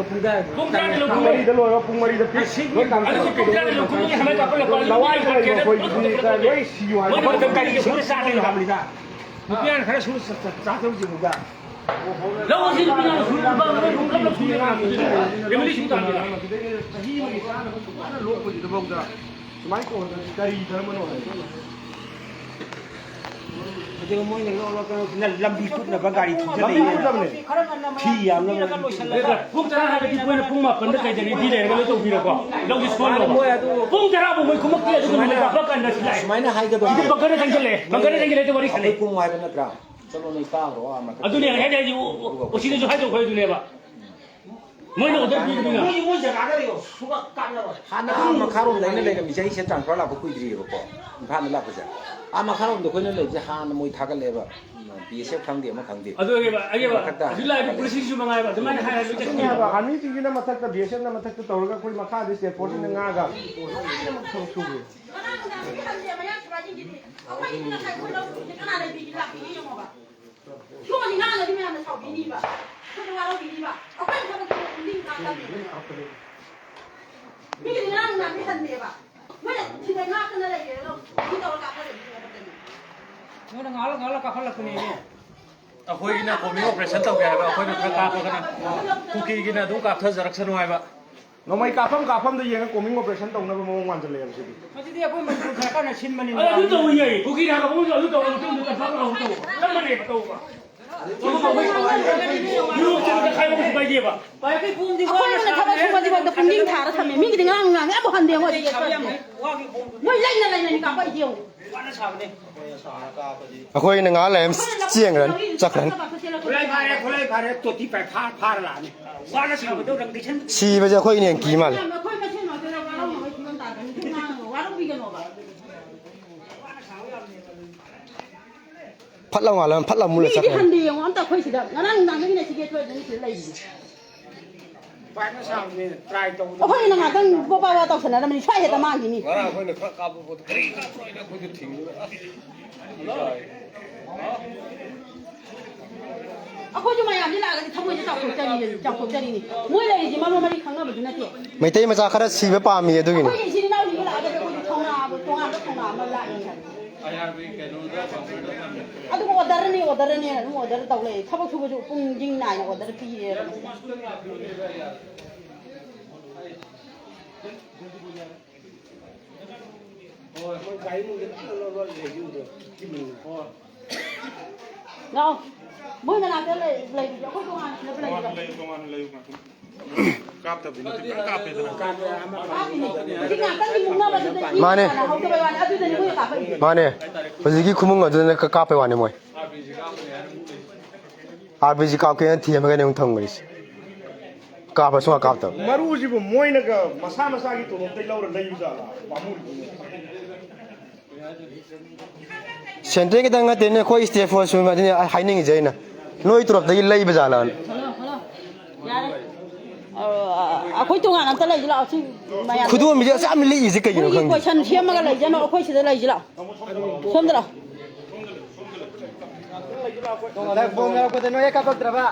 ꯄꯨꯡ ꯇꯔꯥꯗ ꯂꯧ ꯄꯨꯡ ꯃꯔꯤꯗ ꯂꯣꯏꯔꯣ, ꯄꯨꯡ ꯃꯔꯤꯗ ꯄꯤ-, ꯂꯣꯏ ꯀꯥꯡ ꯑꯗꯨꯒ ꯄꯨꯡ ꯇꯔꯥꯗ ꯂꯧ ꯄꯨꯡ ꯃꯔꯤ ꯍꯥꯟꯅ ꯀꯥꯞꯄ ꯂꯧ-, ꯂꯋꯥꯏꯗ ꯂꯩꯕ ꯑꯩꯈꯣꯏꯒꯤꯗꯤ ꯂꯣꯏ ꯁꯤꯌꯨ ꯍꯥꯏꯕ꯫ ꯃꯣꯏꯅ ꯃꯇꯝ ꯀꯔꯤꯒꯤ ꯁꯨꯔ ꯆꯥꯗꯣꯏꯅꯣ ꯍꯥꯏꯕꯅꯤꯗ? ꯅꯨꯄꯤ ꯑꯉꯥꯡ ꯈꯔ ꯁꯨꯔ ꯆꯥ-, ꯆꯥ-, ꯆꯥꯗꯧꯁꯤꯕꯨꯗ꯫ ꯂꯧ ꯑꯁꯤ ꯅꯨꯄꯤ ꯑꯉꯥꯡ ꯁꯨꯔ ꯅꯨꯄꯥ ꯑꯃ ꯂꯣꯏ ꯄꯨꯂꯞ ꯁꯨꯔ ꯀꯅꯥ ꯁꯨꯗꯣꯏꯅꯣ? ꯐꯦꯃꯤꯂꯤ ꯁꯨ ꯇꯥꯟꯗꯣꯏꯔꯥ? ꯆꯍꯤ ꯑꯃꯒꯤ ꯆꯥꯅꯕ ꯁꯨꯃꯥꯏꯅ ꯂꯣꯛꯄꯁꯤꯗꯐꯥꯎꯗ ꯁꯨꯃꯥꯏꯅ ꯇꯧꯍꯟꯗꯅ ꯀꯔꯤ ꯙꯔꯃꯅꯣ ꯍꯥꯏꯕ? ꯑꯗꯨꯒ ꯃꯣꯏꯅ ꯂꯣꯛ ꯂꯣꯛꯇꯅ ꯂꯝꯕꯤ ꯀꯨꯠꯅꯕ ꯒꯥꯔꯤ ꯊꯧꯖꯤꯜꯂꯛꯏꯅꯦ꯫ ꯂꯝꯕꯤ ꯀꯨꯠꯅꯕꯅꯦ꯫ ꯐꯤ ꯌꯥꯝꯅꯕ ꯂꯝꯕꯤ ꯀꯨꯠꯅꯕ꯫ ꯄꯨꯡ ꯇꯔꯥ ꯍꯥꯏꯕꯗꯤ ꯃꯣꯏꯅ ꯄꯨꯡ ꯃꯥꯄꯟꯗ ꯀꯩꯗ ꯔꯦꯗꯤ ꯂꯩꯔꯒ ꯂꯣꯏ ꯇꯧꯕꯤꯔꯣꯀꯣ꯫ ꯂꯧꯁꯤ ꯁꯣꯜꯂꯣ꯫ ꯃꯣꯏ ꯑꯗꯨ ꯄꯨꯡ ꯇꯔꯥꯕꯨ ꯃꯣꯏ ꯈꯨꯃꯛꯇꯦ, ꯑꯗꯨꯒ ꯅꯨꯃꯤꯠ ꯁꯨꯃꯥꯏꯅ, ꯀꯥꯞꯄ ꯀꯥꯟꯗ ꯁꯤ ꯂꯥꯛꯑꯦ꯫ ꯁꯨꯃꯥꯏꯅ ꯍꯥꯏꯒꯗꯕꯅꯦ꯫ ꯑꯗꯨ ꯕꯪꯀꯔꯗ ꯆꯪꯁꯤꯜꯂꯦ, ꯕꯪꯀꯔꯗ ꯆꯪꯁꯤꯜꯂꯦ, ꯑꯗꯨ ꯋꯥꯔꯤ ꯁꯥꯟꯅꯩ꯫ ꯑꯩꯈꯣꯏ ꯀꯨꯝꯃꯨ ꯍꯥꯏꯕ ꯅꯠꯇ꯭ꯔꯥ? ꯆꯠꯂꯣ, ꯅꯣꯏ ꯀꯥꯈ꯭ꯔꯣ, ꯑꯥ ꯃꯊꯛꯇ꯫ ꯑꯗꯨꯅꯦ ꯑꯩ ꯍꯥꯏꯁꯦ, ꯑꯣ-, ꯑꯣ-, ꯑꯣ ꯁꯤꯗꯁꯨ ꯍꯥꯏꯗꯧ ꯑꯩꯈꯣꯏ ꯑꯗꯨꯅꯦꯕ꯫ ꯃꯣꯏꯅ ꯑꯣꯔꯗꯔ ꯄꯤꯕꯅꯤꯅ꯫ ꯃꯣꯏ, ꯃꯣꯏ ꯖꯒꯥꯗ ꯂꯩꯌꯣ꯫ ꯁꯨꯡꯀꯥ ꯀꯥꯞꯅꯔꯣꯏ꯫ ꯍꯥꯟꯅ ꯑꯥ ꯃꯈꯥꯔꯣꯝꯗ ꯑꯩꯅ ꯂꯩꯔꯝꯃꯤꯁꯦ, ꯑꯩꯁꯦ ꯇ꯭ꯔꯥꯟꯁꯐꯔ ꯂꯥꯛꯄ ꯀꯨꯏꯗ꯭ꯔꯤꯑꯕꯀꯣ, ꯏꯝꯐꯥꯜꯗ ꯂꯥꯛꯄꯁꯦ꯫ ꯑꯥ ꯃꯈꯥꯔꯣꯝꯗ ꯑꯩꯈꯣꯏꯅ ꯂꯩꯕꯁꯦ ꯍꯥꯟꯅ ꯃꯣꯏ ꯊꯥꯒꯠꯂꯦꯕ, ꯕꯤ ꯑꯦꯁ ꯑꯦꯐ ꯈꯪꯗꯦ, ꯑꯃ ꯈꯪꯗꯦ꯫ ꯑꯗꯨ ꯑꯣꯏꯌꯦꯕ, ꯑꯩꯌꯦꯕ, ꯃꯊꯛꯇ ꯍꯧꯖꯤꯛ ꯂꯥꯛꯏꯕ ꯍꯥꯏꯒꯠꯂꯦ꯫ ꯄꯨꯂꯤꯁꯁꯤꯡꯁꯨ ꯃꯉꯥꯏꯕ, ꯑꯗꯨꯃꯥꯏꯅ ꯍꯥꯏꯔ ꯂꯣꯏ ꯆꯠꯈꯤꯅꯦꯕ꯫ ꯑꯗꯨꯅꯦꯕ, ꯑꯥꯔꯃꯤꯁꯤꯡꯁꯤꯅ ꯃꯊꯛꯇ, ꯕꯤ ꯑꯦꯁ ꯑꯦꯐꯅ ꯃꯊꯛꯇ ꯇꯧꯔꯒ ꯑꯩꯈꯣꯏ ꯃꯈꯥꯗ ꯁ꯭ꯇꯦꯠ ꯐꯣꯔꯁꯁꯤꯡꯅ ꯉꯥꯛꯑꯒ ꯂꯣꯏꯅꯃꯛ ꯊꯕꯛ ꯁꯨꯔꯤ꯫ ꯉꯔꯥꯡ ꯅꯨꯡꯗꯥꯡ ꯅꯨꯄꯤ ꯍꯟꯁꯦ ꯃꯌꯥ ꯁꯨꯔꯥꯏꯁꯤꯡꯁꯤꯗꯤ ꯑꯩꯈꯣꯏ ꯏꯃꯨꯡꯅ ꯁꯥꯏ ꯈꯣꯏ ꯂꯧ ꯁꯤꯡꯁꯦ ꯀꯅꯥ ꯂꯩꯕꯤꯒꯦ ꯂꯥꯛꯄꯤꯒꯦ ꯌꯦꯡꯉꯣꯕ꯫ ꯁꯤꯒꯨꯝꯕꯁꯤ ꯉꯥꯡꯉꯗꯤ ꯃꯌꯥꯝꯅ ꯁꯥꯎꯕꯤꯅꯤꯕ꯫ ꯑꯩꯈꯣꯏꯅ ꯊꯕꯛ ꯁꯨꯕ ꯄꯨꯛꯅꯤꯡ ꯀꯥꯡꯂꯝꯅꯦꯕ꯫ ꯃꯤꯒꯤꯗꯤ ꯉꯔꯥꯡ ꯅꯨꯡꯗꯥꯡꯗꯤ ꯍꯟꯗꯦꯕ꯫ ꯃꯣꯏꯅ ꯊꯤꯟꯕ ꯉꯥꯛꯇꯅ ꯂꯩꯔꯦ ꯑꯗꯣ ꯃꯤ ꯇꯧꯔ ꯀꯥꯞꯊꯔꯛꯏꯁꯤꯅ ꯃꯊꯛꯇꯅꯤ꯫ ꯃꯣꯏꯅ ꯉꯥꯜꯂ ꯉꯥꯜꯂ ꯀꯥꯈꯠꯂꯛꯄꯅꯦꯃꯤ꯫ ꯑꯩꯈꯣꯏꯒꯤꯅ ꯀꯣꯝꯕꯤꯡ ꯑꯣꯄꯔꯦꯁꯟ ꯇꯧꯒꯦ ꯍꯥꯏꯕ, ꯑꯩꯈꯣꯏꯅ ꯈꯔ ꯀꯥꯞꯄꯒꯅ ꯀꯨꯀꯤꯒꯤꯅ ꯑꯗꯨꯝ ꯀꯥꯞꯊꯖꯔꯛꯁꯅꯨ ꯍꯥꯏꯕ꯫ ꯅꯣꯡꯃꯩ ꯀꯥꯞꯐꯝ ꯀꯥꯞꯐꯝꯗ ꯌꯦꯡꯉ ꯀꯣꯝꯕꯤꯡ ꯑꯣꯄꯔꯦꯁꯟ ꯇꯧꯅꯕ ꯃꯑꯣꯡ ꯃꯥꯟꯁꯤꯜꯂꯛꯑꯦꯕ ꯁꯤꯗꯤ꯫ ꯃꯁꯤꯗꯤ ꯑꯩꯈꯣꯏ ꯃꯅꯤꯄꯨꯔ ꯁꯔꯀꯥꯔꯅ ꯁꯤꯟꯕꯅꯤꯅ꯫ ꯑꯗꯨ ꯑꯗꯨꯝ ꯇꯧꯕ ꯌꯥꯏꯌꯦ꯫ ꯀꯨꯀꯤ ꯊꯥꯡꯒꯠꯄ ꯑꯃꯁꯨ ꯑꯗꯨ ꯇꯧꯕ ꯃꯇꯨꯡꯗ ꯇꯝꯄꯥꯛ ꯂꯥꯎꯕ ꯇꯧꯕ꯫ ꯆꯞ ꯃꯥꯟꯅꯩꯕ ꯇꯧꯕ꯫ ꯌꯨꯔꯣꯞ ꯆꯠꯄꯗ ꯈꯥꯏꯕ ꯀꯩꯁꯨ ꯀꯥꯏꯗꯦꯕ꯫ ꯑꯩꯈꯣꯏꯅ ꯊꯕꯛ ꯁꯨꯕꯁꯤꯐꯥꯎꯗ ꯄꯨꯛꯅꯤꯡ ꯊꯥꯔ ꯊꯝꯃꯦ꯫ ꯃꯤꯒꯤꯗꯤ ꯉꯔꯥꯡ ꯅꯨꯡꯗꯥꯡ ꯑꯃꯨꯛ ꯍꯟꯗꯦ ꯃꯣꯏꯗꯤ꯫ ꯃꯣꯏ ꯂꯩꯅ ꯂꯩꯅꯅꯤ ꯀꯥꯄꯛꯏꯁꯦ ꯌꯦꯡꯉꯨ꯫ ꯑꯩꯈꯣꯏꯅ ꯉꯥꯏꯍꯥꯛ ꯂꯩꯔ ꯆꯦꯟꯈ꯭ꯔꯅꯤ, ꯆꯠꯈ꯭ꯔꯅꯤ꯫ ꯈꯨꯠꯂꯥꯏ ꯐꯥꯔꯦ, ꯈꯨꯠꯂꯥꯏ ꯐꯥꯔꯦ, ꯇꯣꯇꯤ ꯄꯥꯏ ꯐꯥ-, ꯐꯥꯔ ꯂꯥꯛꯑꯅꯤ꯫ ꯋꯥꯅ ꯁꯥꯕꯗꯣ ꯔꯪ ꯇꯩꯁꯟ- ꯁꯤꯕꯁꯦ ꯑꯩꯈꯣꯏꯅ ꯍꯦꯟꯅ ꯀꯤ ꯃꯥꯜꯂꯦ꯫ ꯑꯩꯈꯣꯏ ꯃꯁꯦꯟ ꯉꯥꯛꯇ ꯋꯥꯔꯧꯅꯕꯒꯤ ꯐꯤꯕꯝ ꯇꯥꯗ꯭ꯔꯅꯤ꯫ ꯋꯥꯔꯧꯕꯤꯒꯅꯣꯕ꯫ ꯐꯠ ꯂꯥꯎ ꯉꯥꯜꯂ, ꯐꯠ ꯂꯥꯎ ꯃꯨꯜꯂ ꯃꯤꯗꯤ ꯆꯠꯈ꯭ꯔꯦ꯫ ꯍꯟꯗꯦ ꯌꯦꯡꯉꯣ ꯑꯝꯇ ꯑꯩꯈꯣꯏ ꯁꯤꯗ꯫ ꯉꯔꯥꯡ ꯅꯨꯡꯗꯥꯡꯗꯒꯤꯅꯦ ꯁꯤꯒꯦ ꯊꯣꯛꯑꯦ ꯑꯗꯨꯝ ꯁꯤꯗ ꯂꯩꯔꯤꯁꯦ꯫ ꯄꯥꯏꯅ ꯁꯥꯕꯅꯦ, try ꯇꯧꯕꯗ ꯑꯩꯈꯣꯏꯅ ꯉꯥꯛꯇꯪ ꯕꯣꯕꯥ ꯕꯥ ꯇꯧꯁꯟꯅꯔꯝꯃꯅꯤ, ꯁ꯭ꯋꯥꯏ ꯍꯦꯛꯇ ꯃꯥꯡꯈꯤꯅꯤ꯫ ꯉꯔꯥꯡ ꯑꯩꯈꯣꯏꯅ ꯈꯔ ꯀꯥꯞꯄ ꯄꯣꯠꯇꯣ ꯀꯔꯤ ꯀꯥꯞꯄ꯭ꯔꯣꯏꯅ ꯑꯩꯈꯣꯏꯗꯣ ꯊꯤꯡꯉꯒ ꯑꯁ! ꯑꯩꯈꯣꯏꯁꯨ ꯃꯌꯥꯝꯁꯤ ꯂꯥꯛꯑꯒꯗꯤ ꯊꯃꯣꯏꯁꯦ ꯆꯥꯎꯊꯣꯛꯆꯔꯤ-, ꯆꯥꯎꯊꯣꯛꯆꯔꯤꯅꯤ꯫ ꯃꯣꯏ ꯂꯩꯔꯤꯁꯤ ꯃꯔꯣꯟ ꯃꯔꯤ ꯈꯪꯅꯕꯁꯨ ꯅꯠꯇꯦ꯫ ꯃꯩꯇꯩ ꯃꯆꯥ ꯈꯔ ꯁꯤꯕ ꯄꯥꯝꯃꯤ ꯑꯗꯨꯒꯤꯅꯤ꯫ ꯑꯩꯈꯣꯏꯒꯤ ꯏꯆꯤꯟ ꯏꯅꯥꯎꯁꯤꯡꯁꯦ ꯂꯥꯛꯑꯒꯗꯤ ꯑꯩꯈꯣꯏꯁꯨ ꯊꯧꯅꯥ, ꯇꯣꯉꯥꯟꯕ ꯊꯧꯅꯥ ꯑꯃ ꯂꯥꯛꯏꯅꯤ ꯍꯥꯏꯕ꯫ ꯑꯗꯨꯝ order ꯅꯤ, order ꯅꯦꯅ ꯑꯗꯨꯝ order ꯇꯧ ꯂꯩ꯫ ꯊꯕꯛ ꯁꯨꯕꯁꯨ ꯄꯨꯡ ꯅꯤꯡ ꯅꯥꯏꯅ order ꯄꯤꯔꯦ꯫ ꯂꯥꯛꯑꯣ꯫ ꯃꯣꯏ ꯃꯅꯥꯛꯇ ꯂꯩ-, ꯂꯩꯕꯗꯤ ꯑꯩꯈꯣꯏ ꯇꯣꯉꯥꯟꯅ ꯁꯤꯗ ꯂꯩꯕ꯭ꯔꯣ? ꯇꯣꯉꯥꯟꯅ ꯂꯩꯌꯨ, ꯇꯣꯉꯥꯟꯅ ꯂꯩꯌꯨ ꯉꯥꯛꯇꯪ꯫ ꯀꯥꯞꯇꯕꯗꯤ ꯅꯠꯇꯦ, ꯐꯖꯅ ꯀꯥꯞꯄꯦꯗꯅ꯫ ꯀꯥꯞꯄꯤꯅꯦ꯫ ꯍꯧꯖꯤꯛ ꯉꯥꯛꯇꯪꯒꯤ ꯃꯨꯛꯅꯕꯗꯨꯗ ꯃꯤ ꯃꯥꯅꯦ꯫ ꯍꯧꯗꯕꯩ ꯋꯥꯅꯤ꯫ ꯑꯗꯨꯗꯅꯤ ꯃꯣꯏꯅ ꯀꯥꯞꯄꯛꯏꯁꯦ꯫ ꯃꯥꯅꯦ꯫ ꯍꯧꯖꯤꯛꯀꯤ ꯈꯨꯃꯨꯡ ꯑꯗꯨꯗꯅ ꯀ-, ꯀꯥꯞꯄꯩ ꯋꯥꯅꯤ ꯃꯣꯏ꯫ ꯑꯥꯔ ꯄꯤ ꯖꯤ ꯀꯥꯞꯀꯦꯅ ꯊꯦꯝꯃꯒꯅꯦ ꯑꯃꯨꯛ ꯊꯝꯈ꯭ꯔꯤꯁꯦ꯫ ꯀꯥꯞꯄ ꯁꯨꯡꯀꯥꯞ ꯀꯥꯞꯇꯕ꯫ ꯃꯔꯨꯁꯤꯕꯨ ꯃꯣꯏꯅꯒ ꯃꯁꯥ ꯃꯁꯥꯒꯤ ꯇꯣꯂꯣꯞꯇꯩ ꯂꯧꯔ ꯂꯩꯕ ꯖꯥꯠꯂ? ꯄꯥꯝꯃꯨꯔꯤꯅꯦ꯫ Central ꯈꯤꯇꯪ ꯅꯠꯇꯦꯅꯦ, ꯑꯩꯈꯣꯏ state force ꯁꯨ ꯑꯗꯨꯅꯦ ꯑꯩ ꯍꯥꯏꯅꯤꯡꯉꯤꯁꯦ ꯑꯩꯅ꯫ ꯅꯣꯏ ꯇꯣꯂꯣꯞꯇꯒꯤ ꯂꯩꯕ ꯖꯥꯠꯂꯅ꯫ Hello, hello. ꯌꯥꯔꯦ꯫ ꯑ, ꯑꯩꯈꯣꯏ ꯇꯣꯉꯥꯟꯅ ꯑꯝꯇ ꯂꯩꯁꯤ ꯂꯥꯛꯑꯣ, ꯁꯤ ꯃꯌꯥꯝ꯫ ꯈꯨꯗꯣꯝꯕꯤꯁꯦ ꯑꯁꯨꯛ ꯌꯥꯝ ꯂꯤꯛꯏꯁꯦ ꯀꯩꯒꯤꯅꯣ ꯃꯣꯏꯒꯤ ꯈꯪꯗꯦ꯫ Question ꯁꯦꯝꯃꯒ ꯂꯩꯖꯅꯣ, ꯑꯩꯈꯣꯏ ꯁꯤꯗ ꯂꯩꯁꯤ ꯂꯥꯛꯑꯣ꯫ ꯁꯣꯝꯗ ꯂꯥꯛꯑꯣ꯫ ꯂꯥꯏ ꯕꯣꯝ ꯌꯥꯎꯔꯛꯄꯗ ꯅꯣꯏ ꯍꯦꯛ ꯀꯥꯞꯄꯛꯇ꯭ꯔꯕ?